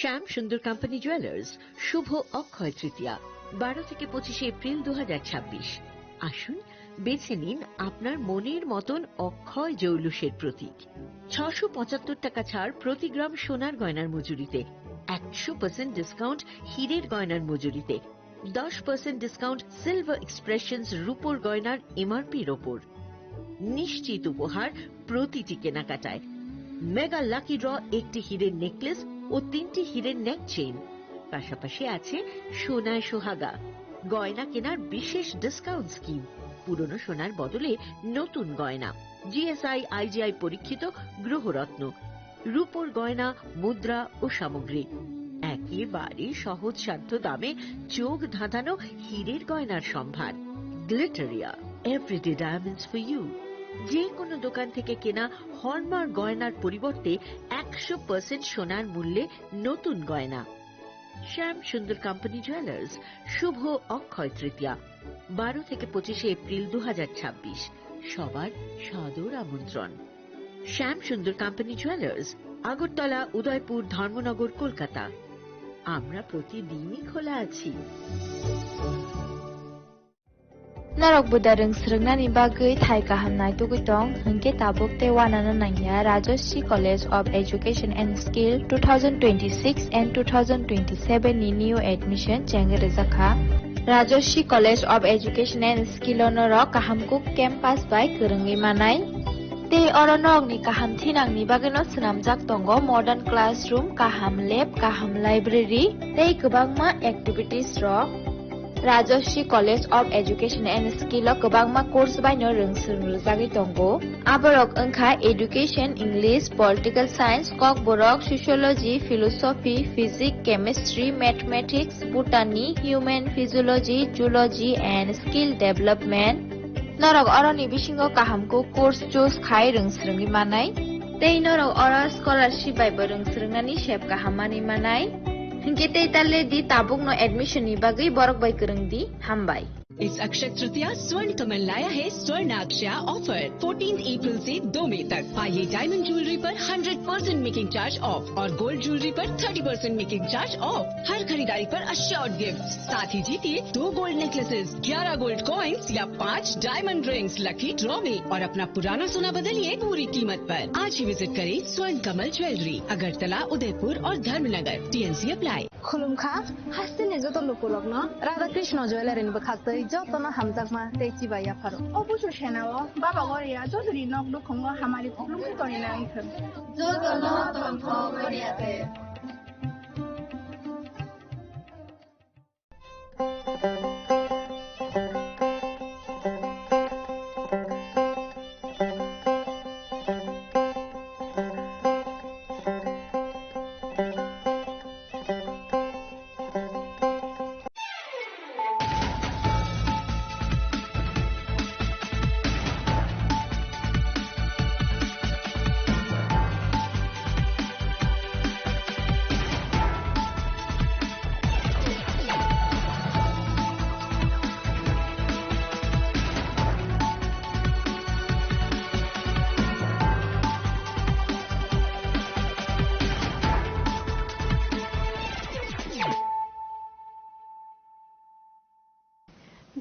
শ্যাম সুন্দর কোম্পানি জুয়েলার্স, শুভ অক্ষয় তৃতীয়া, বারো থেকে পঁচিশে এপ্রিল দু হাজার ছাব্বিশ। আসুন, বেছে নিন আপনার মনের মতন অক্ষয় জৌলুসের প্রতীক। ছশো পঁচাত্তর টাকা ছাড় প্রতি গ্রাম সোনার গয়নার মজুরিতে, একশো পার্সেন্ট ডিসকাউন্ট হীরের গয়নার মজুরিতে, দশ পার্সেন্ট ডিসকাউন্ট সিলভার এক্সপ্রেশনস রূপোর গয়নার এমআরপির ওপর। নিশ্চিত উপহার প্রতিটি কেনাকাটায়। মেগা লাকি ড্র, একটি হীরের নেকলেস ও তিনটি হীরের নেক চেইন, পাশাপাশি আছে সোনায় সোহাগা, গয়না কেনার বিশেষ ডিসকাউন্ট স্কিম, পুরনো সোনার বদলে নতুন গয়না, জিএসআই আইজিআই পরীক্ষিত গ্রহরত্ন, রূপোর গয়না, মুদ্রা ও সামগ্রী, একেবারে সহজসাধ্য দামে চোখ ধাঁধানো হীরের গয়নার সম্ভার। Glitteria, everyday diamonds for you. যে কোনো দোকান থেকে কেনা হলমার্ক গয়নার পরিবর্তে একশো পার্সেন্ট সোনার মূল্যে নতুন গয়না। শ্যাম সুন্দর কোম্পানি জুয়েলার্স, শুভ অক্ষয় তৃতীয়া, বারো থেকে পঁচিশে এপ্রিল দু হাজার ছাব্বিশ। সবার সাদর আমন্ত্রণ। শ্যাম সুন্দর কোম্পানি জুয়েলার্স, আগরতলা, উদয়পুর, ধর্মনগর, কলকাতা। আমরা প্রতিদিনই খোলা আছি। Norok buda rwng swrwngnani bagwi thai kaham naitugwi tong, hwnkhe tabuk tei uanano nangya Rajashree College of Education and Skill two thousand twenty-six and two thousand twenty-seven ni new admission chengwi rwjakha. Rajashree College of Education and Skill o norok kaham kuk campus bai kwrwngwi manai. Tei oro norokni kaham thinangni bagwino swnamjak tongo modern classroom, kaham lab, kaham library tei kwbangma activities rok. Rajashree College of Education and Skill o kwbangma course baino rwng swrwng rwjagwi tongo. Aborok wngkha Education, English, Political Science, Kokborok, Sociology, Philosophy, Physics, Chemistry, Mathematics, Botany, Human Physiology, Zoology and Skill Development. Norok oroni bisingo kaham kuk course choose khai rwng swrwngwi manai. Tei norok oro scholarship bai bo rwng swrwngnani sep kaham manwi manai. Hinkhe tei talle di tabukno admission ni bagwi borok bai kwrwng di. Hambai. इस अक्षय तृतीया स्वर्ण कमल लाया है स्वर्णाक्षया offer, fourteen April से दो मई तक। पाइए डायमंड ज्वेलरी पर hundred percent making charge off और गोल्ड ज्वेलरी पर thirty percent making charge off. हर खरीदारी पर अश्योर्ड गिफ्ट, साथ ही जीतिए दो गोल्ड नेकलेसेस, ग्यारह गोल्ड कॉइन्स या पाँच डायमंड रिंग्स लकी ड्रॉ में और अपना पुराना सोना बदलिए पूरी कीमत पर। आज ही विजिट करें स्वर्ण कमल ज्वेलरी, अगरतला, उदयपुर और Dharmanagar. TNC apply. Khulumkha, hasteni joto lukurokno Radha Krishna Jewellery ni bwkhaktwi jotono hamjakma tei chibai yapharo. O busu senao Baba Goria jotoni nok nukhungo hamari khulumkha toni nai thwng. Jotono tongthok Goria te.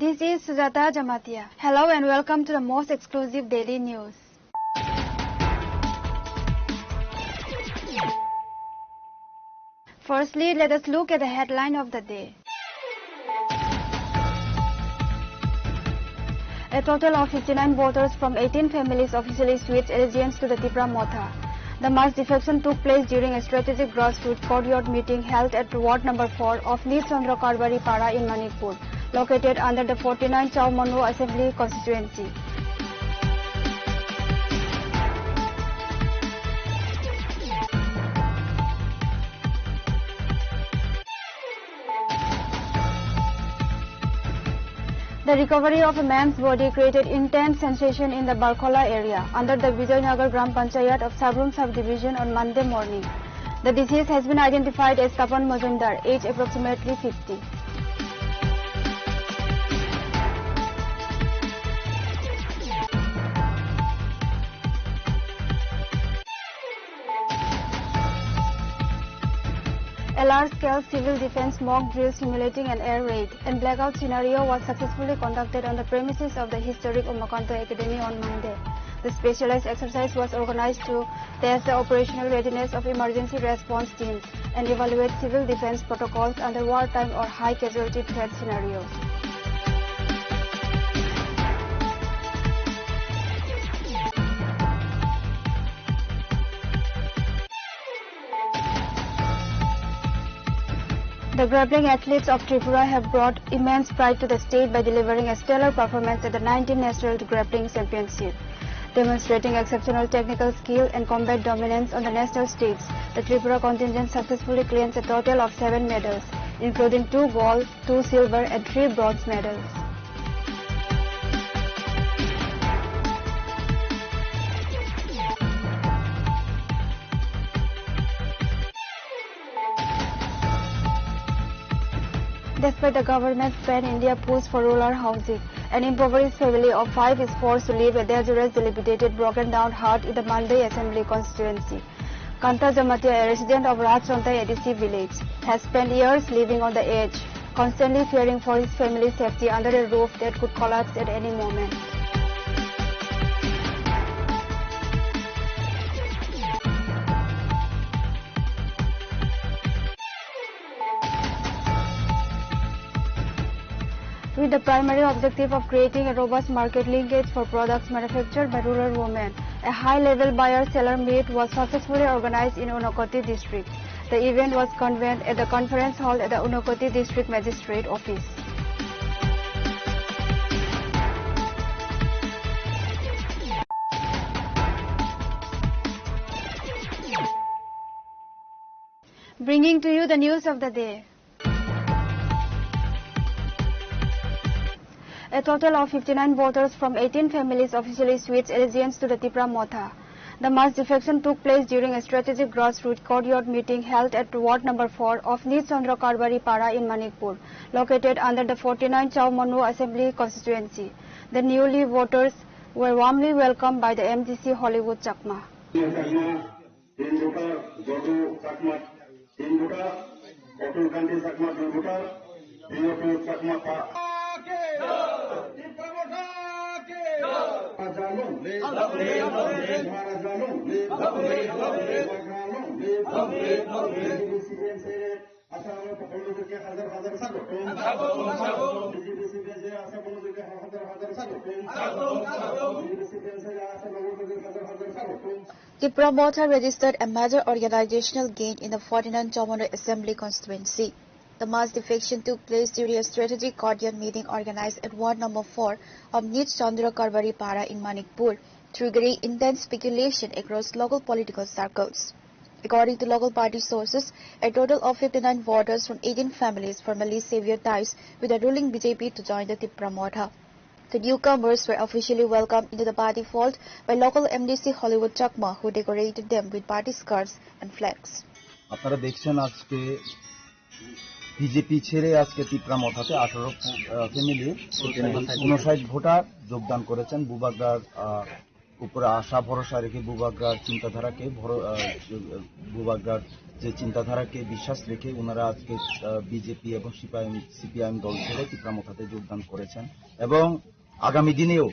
This is Sujata Jamatia. Hello and welcome to the most exclusive daily news. Firstly, let us look at the headline of the day. A total of fifty-nine voters from eighteen families officially switched allegiance to the Tipra Motha. The mass defection took place during a strategic grassroots courtyard meeting held at Ward number four of Nir Chandra Karbari Para in Manikpur, located under the forty-nine Chaumanu Assembly Constituency. The recovery of a man's body created intense sensation in the Barkhola area under the Vijaynagar Gram Panchayat of Sabrum sub-division on Monday morning. The deceased has been identified as Tapan Majumdar, age approximately fifty. A large-scale civil defense mock drill simulating an air raid and blackout scenario was successfully conducted on the premises of the historic Umakanto Academy on Monday. The specialized exercise was organized to test the operational readiness of emergency response teams and evaluate civil defense protocols under wartime or high casualty threat scenarios. The grappling athletes of Tripura have brought immense pride to the state by delivering a stellar performance at the nineteenth National Grappling Championship. Demonstrating exceptional technical skill and combat dominance on the national stage, the Tripura contingent successfully claims a total of seven medals, including two gold, two silver, and three bronze medals. Despite the government's pan-India push for rural housing, an impoverished family of five is forced to live a dangerous, dilapidated, broken-down hut in the Mandai Assembly constituency. Kanta Jamatia, a resident of Rajchontai A D C village, has spent years living on the edge, constantly fearing for his family's safety under a roof that could collapse at any moment. With the primary objective of creating a robust market linkage for products manufactured by rural women, a high-level buyer-seller meet was successfully organized in Unakoti district. The event was convened at the conference hall at the Unakoti District Magistrate Office. Bringing to you the news of the day. A total of fifty-nine voters from eighteen families officially switched allegiance to the Tipra Motha. The mass defection took place during a strategic grassroots courtyard meeting held at Ward number four of Nij Chandra Karbari Para in Manikpur, located under the forty-nine Chaumanu Assembly Constituency. The newly voters were warmly welcomed by the M D C Hollywood Chakma. Team voter, Jodu Chakma. Team voter, Atul Kanti Chakma. Team voter, Priyoto Chakma. Pa. Mara Jalung. Mara Jalung. Mara Jalung. Asa bondukhe hazar hazar sagothom. B J P C P S J asa bondukhe hazar hazar sagothom. B J P C P S J asa bondukhe hazar hazar sagothom. Tipra Motha registered a major organizational gain in the forty-nine Chaumanu Assembly Constituency. The mass defection took place during a strategic courtyard meeting organized at Ward number four of Nij Chandra Karbari Para in Manikpur, triggering intense speculation across local political circles. According to local party sources, a total of fifty-nine voters from eighteen families formally severed ties with the ruling B J P to join the Tipra Motha. The newcomers were officially welcomed into the party fold by local M D C Hollywood Chakma, who decorated them with party scarves and flags. আপনারা দেখছেন আজকে বিজেপি ছেড়ে আজকে তিপ্রা মথাতে আঠারো ফ্যামিলি, উনষাট ভোটার যোগদান করেছেন। বুবাগ্রার আহ, উপরে আশা ভরসা রেখে বুবাগ্রার চিন্তাধারাকে ভর-, আহ, বুবাগ্রার যে চিন্তাধারাকে বিশ্বাস রেখে ওনারা আজকে, আহ, বিজেপি এবং সিপিআইএম, সিপিআইএম দল ছেড়ে তিপ্রা মথাতে যোগদান করেছেন এবং আগামী দিনেও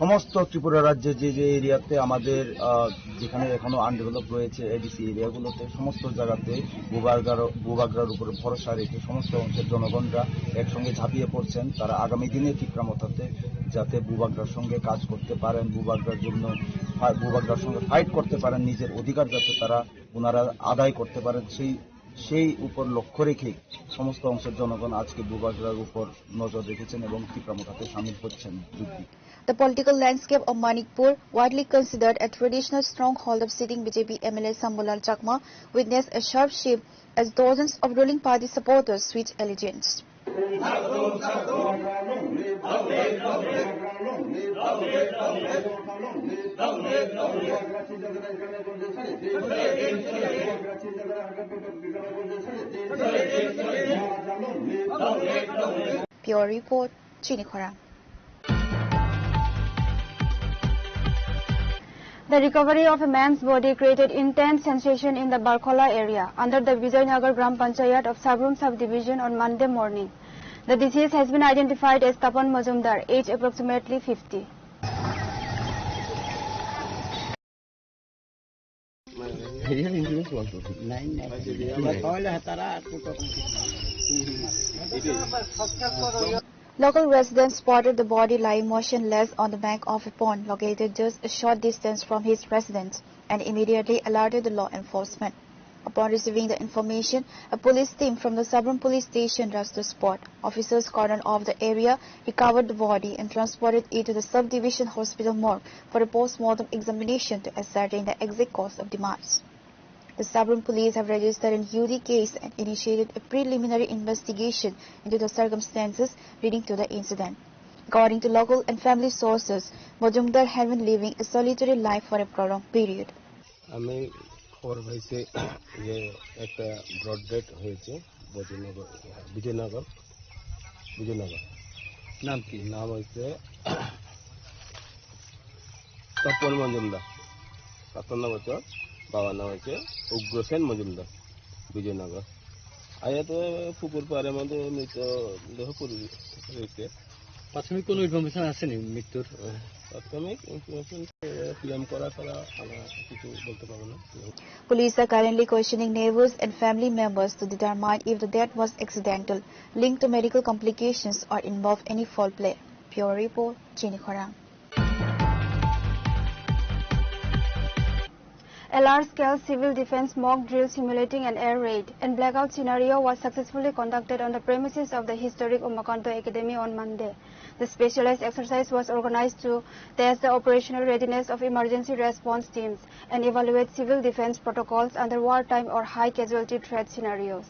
সমস্ত ত্রিপুরা রাজ্যে যে যে এরিয়াতে আমাদের, আহ, যেখানে এখনো আনডেভেলপ রয়েছে এডিসি এরিয়াগুলোতে সমস্ত জায়গাতে বুবাগ্রার, বুবাগ্রার উপরে ভরসা রেখে সমস্ত অংশের জনগণরা একসঙ্গে ঝাঁপিয়ে পড়ছেন। তারা আগামী দিনে তিপ্রা মথাতে যাতে বুবাগ্রার সঙ্গে কাজ করতে পারেন, বুবাগ্রার জন্য ফা-, বুবাগ্রার সঙ্গে ফাইট করতে পারেন, নিজের অধিকার যাতে তারা ওনারা আদায় করতে পারেন, সেই, সেই উপর লক্ষ্য রেখে সমস্ত অংশের জনগণ আজকে বুবাগ্রার উপর নজর রেখেছেন এবং তিপ্রা মথাতে সামিল হচ্ছেন। The political landscape of Manipur, widely considered a traditional stronghold of sitting B J P M L A Shambhulal Chakma, witnessed a sharp shift as dozens of ruling party supporters switched allegiance. Bureau Report, Chini Khorang. The recovery of a man's body created intense sensation in the Barkhola area under the Vijaynagar Gram Panchayat of Sabrum subdivision on Monday morning. The deceased has been identified as Tapan Majumdar, age approximately fifty. Local residents spotted the body lying motionless on the bank of a pond located just a short distance from his residence and immediately alerted the law enforcement. Upon receiving the information, a police team from the Sabrum police station rushed the spot. Officers cordoned off the area, recovered the body, and transported it to the subdivision hospital morgue for a post-mortem examination to ascertain the exact cause of demise. The Sabrum police have registered an U D case and initiated a preliminary investigation into the circumstances leading to the incident. According to local and family sources, Majumdar had been living a solitary life for a prolonged period. আমি খবর পাইছি যে একটা broad death হয়েছে বৈজনগর, বিজয়নগর, বিজয়নগর। নাম কি? নাম হচ্ছে তপন মজুমদার, সাতান্ন বছর। বাবার নাম হচ্ছে উগ্রসেন মজুমদার, বিজয়নগর। আয়াতে পুকুর পাড়ের মধ্যে মৃত দেহ পড়ে রয়েছে। প্রাথমিক কোনো ইনফরমেশন আসেনি মৃত্যুর? প্রাথমিক ইনফরমেশন পিএম করা ছাড়া আমরা কিছু বলতে পারবো না। Police are currently questioning neighbors and family members to determine if the death was accidental, linked to medical complications, or involve any foul play. Bureau report, Chini Khorang. A large-scale civil defense mock drill simulating an air raid and blackout scenario was successfully conducted on the premises of the historic Umakanto Academy on Monday. The specialized exercise was organized to test the operational readiness of emergency response teams and evaluate civil defense protocols under wartime or high casualty threat scenarios.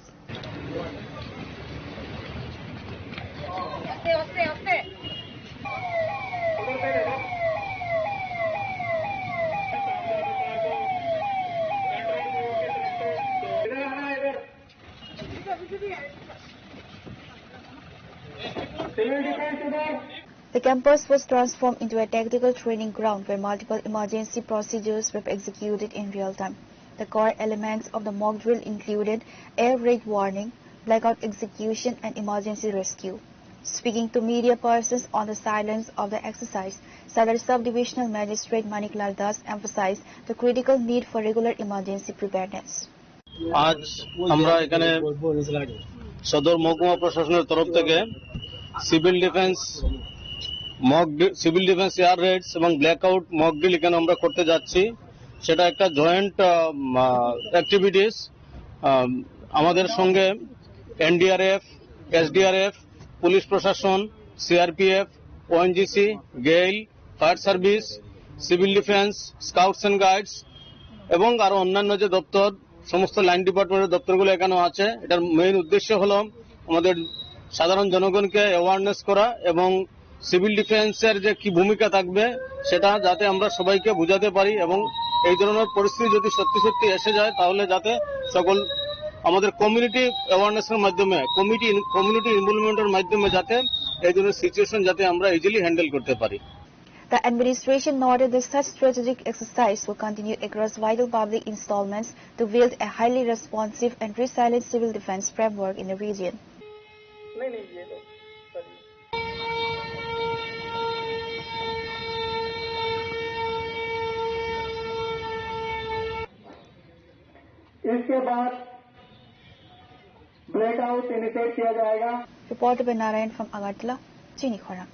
The campus was transformed into a tactical training ground where multiple emergency procedures were executed in real time. The core elements of the mock drill included air raid warning, blackout execution, and emergency rescue. Speaking to media persons on the sidelines of the exercise, Sadar Sub-Divisional Magistrate Manik Lal Das emphasized the critical need for regular emergency preparedness. আজ আমরা এখানে সদর মহকুমা প্রশাসনের তরফ থেকে civil defence mock ড্রি-, civil defence air raids এবং ব্ল্যাকআউট মক ড্রিল এখানে আমরা করতে যাচ্ছি। সেটা একটা জয়েন্ট, আহ, আহ, অ্যাক্টিভিটিস। আহ, আমাদের সঙ্গে এনডিআরএফ, এসডিআরএফ, পুলিশ প্রশাসন, CRPF, ONGC, GAIL, fire service, civil defence, scouts and guides এবং আরো অন্যান্য যে দপ্তর, সমস্ত লাইন ডিপার্টমেন্টের দপ্তরগুলো এখানেও আছে। এটার মেইন উদ্দেশ্য হলো আমাদের সাধারণ জনগণকে অ্যাওয়ারনেস করা এবং সিভিল ডিফেন্সের যে কি ভূমিকা থাকবে সেটা যাতে আমরা সবাইকে বুঝাতে পারি এবং এই ধরনের পরিস্থিতি যদি সত্যি সত্যি এসে যায় তাহলে যাতে সকল আমাদের কমিউনিটি অ্যাওয়ারনেসের মাধ্যমে, কমিটি ইন-, কমিউনিটি ইনভলভমেন্টের মাধ্যমে যাতে এই ধরনের সিচুয়েশন যাতে আমরা ইজিলি হ্যান্ডেল করতে পারি। The administration noted that such strategic exercise will continue across vital public installments to build a highly responsive and resilient civil defense framework in the region. इसके बाद ब्लैकआउट इनिशिएट किया जाएगा। Reported by Narayan from Agartala, Chini Khorang.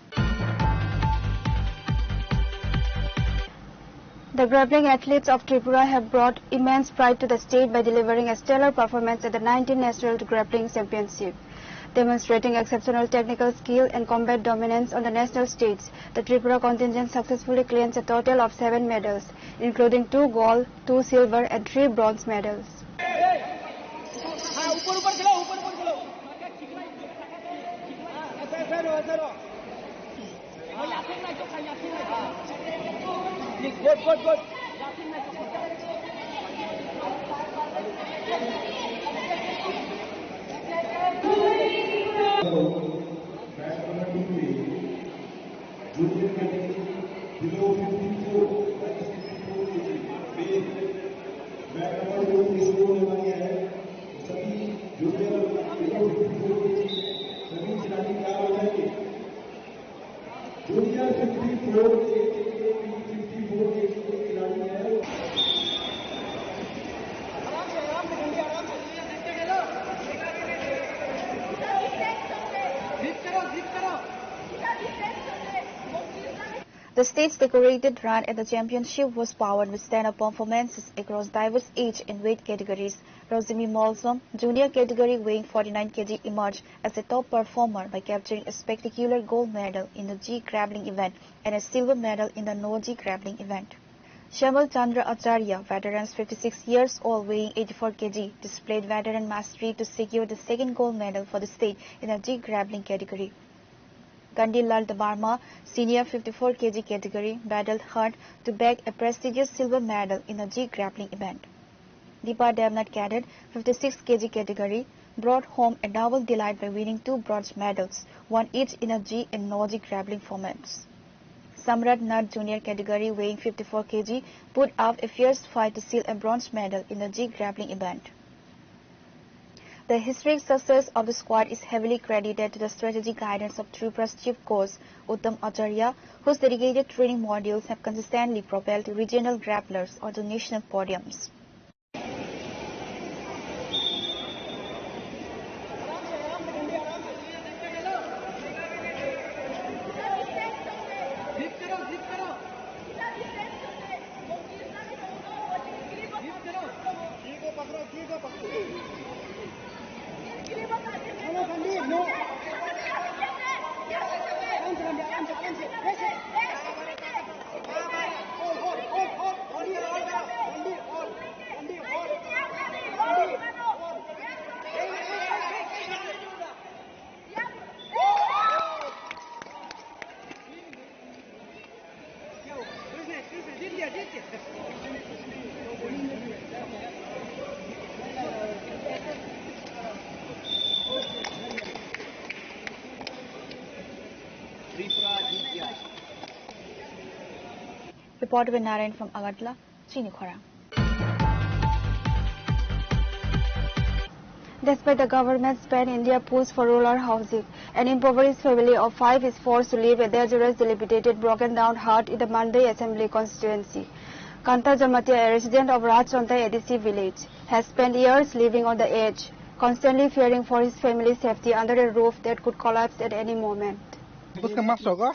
The grappling athletes of Tripura have brought immense pride to the state by delivering a stellar performance at the nineteenth National Grappling Championship. Demonstrating exceptional technical skill and combat dominance on the national stage, the Tripura contingent successfully claims a total of seven medals, including two gold, two silver, and three bronze medals. दुनिया fifty four के, fifty four के खिलाड़ी है। The state's decorated run at the championship was powered with stand-up performances across diverse age and weight categories. Rosemi Molsom, junior category weighing forty-nine K G, emerged as a top performer by capturing a spectacular gold medal in the G grappling event and a silver medal in the no-gi grappling event. Shamal Chandra Acharya, veteran fifty-six years old, weighing eighty-four K G, displayed veteran mastery to secure the second gold medal for the state in the G grappling category. Gandhi Lal Debbarma, senior fifty-four K G category, battled hard to bag a prestigious silver medal in the G grappling event. Deepa Devnath, cadet, fifty-six K G category, brought home a double delight by winning two bronze medals, one each in a G and no-gi grappling formats. Samrat Nath, junior category, weighing fifty-four K G, put up a fierce fight to seal a bronze medal in the G grappling event. The historic success of the squad is heavily credited to the strategic guidance of Tripuras chief coach Uttam Acharya, whose dedicated training modules have consistently propelled regional grapplers onto national podiums. Report by Narayan from Agartala, Chini Khorang. Despite the government's pan-India push for rural housing, an impoverished family of five is forced to live a dangerous, dilapidated, broken-down hut in the Mandai Assembly constituency. Kanta Jamatia, a resident of Rajchontai A D C village, has spent years living on the edge, constantly fearing for his family's safety under a roof that could collapse at any moment. Bwskang ma sogo.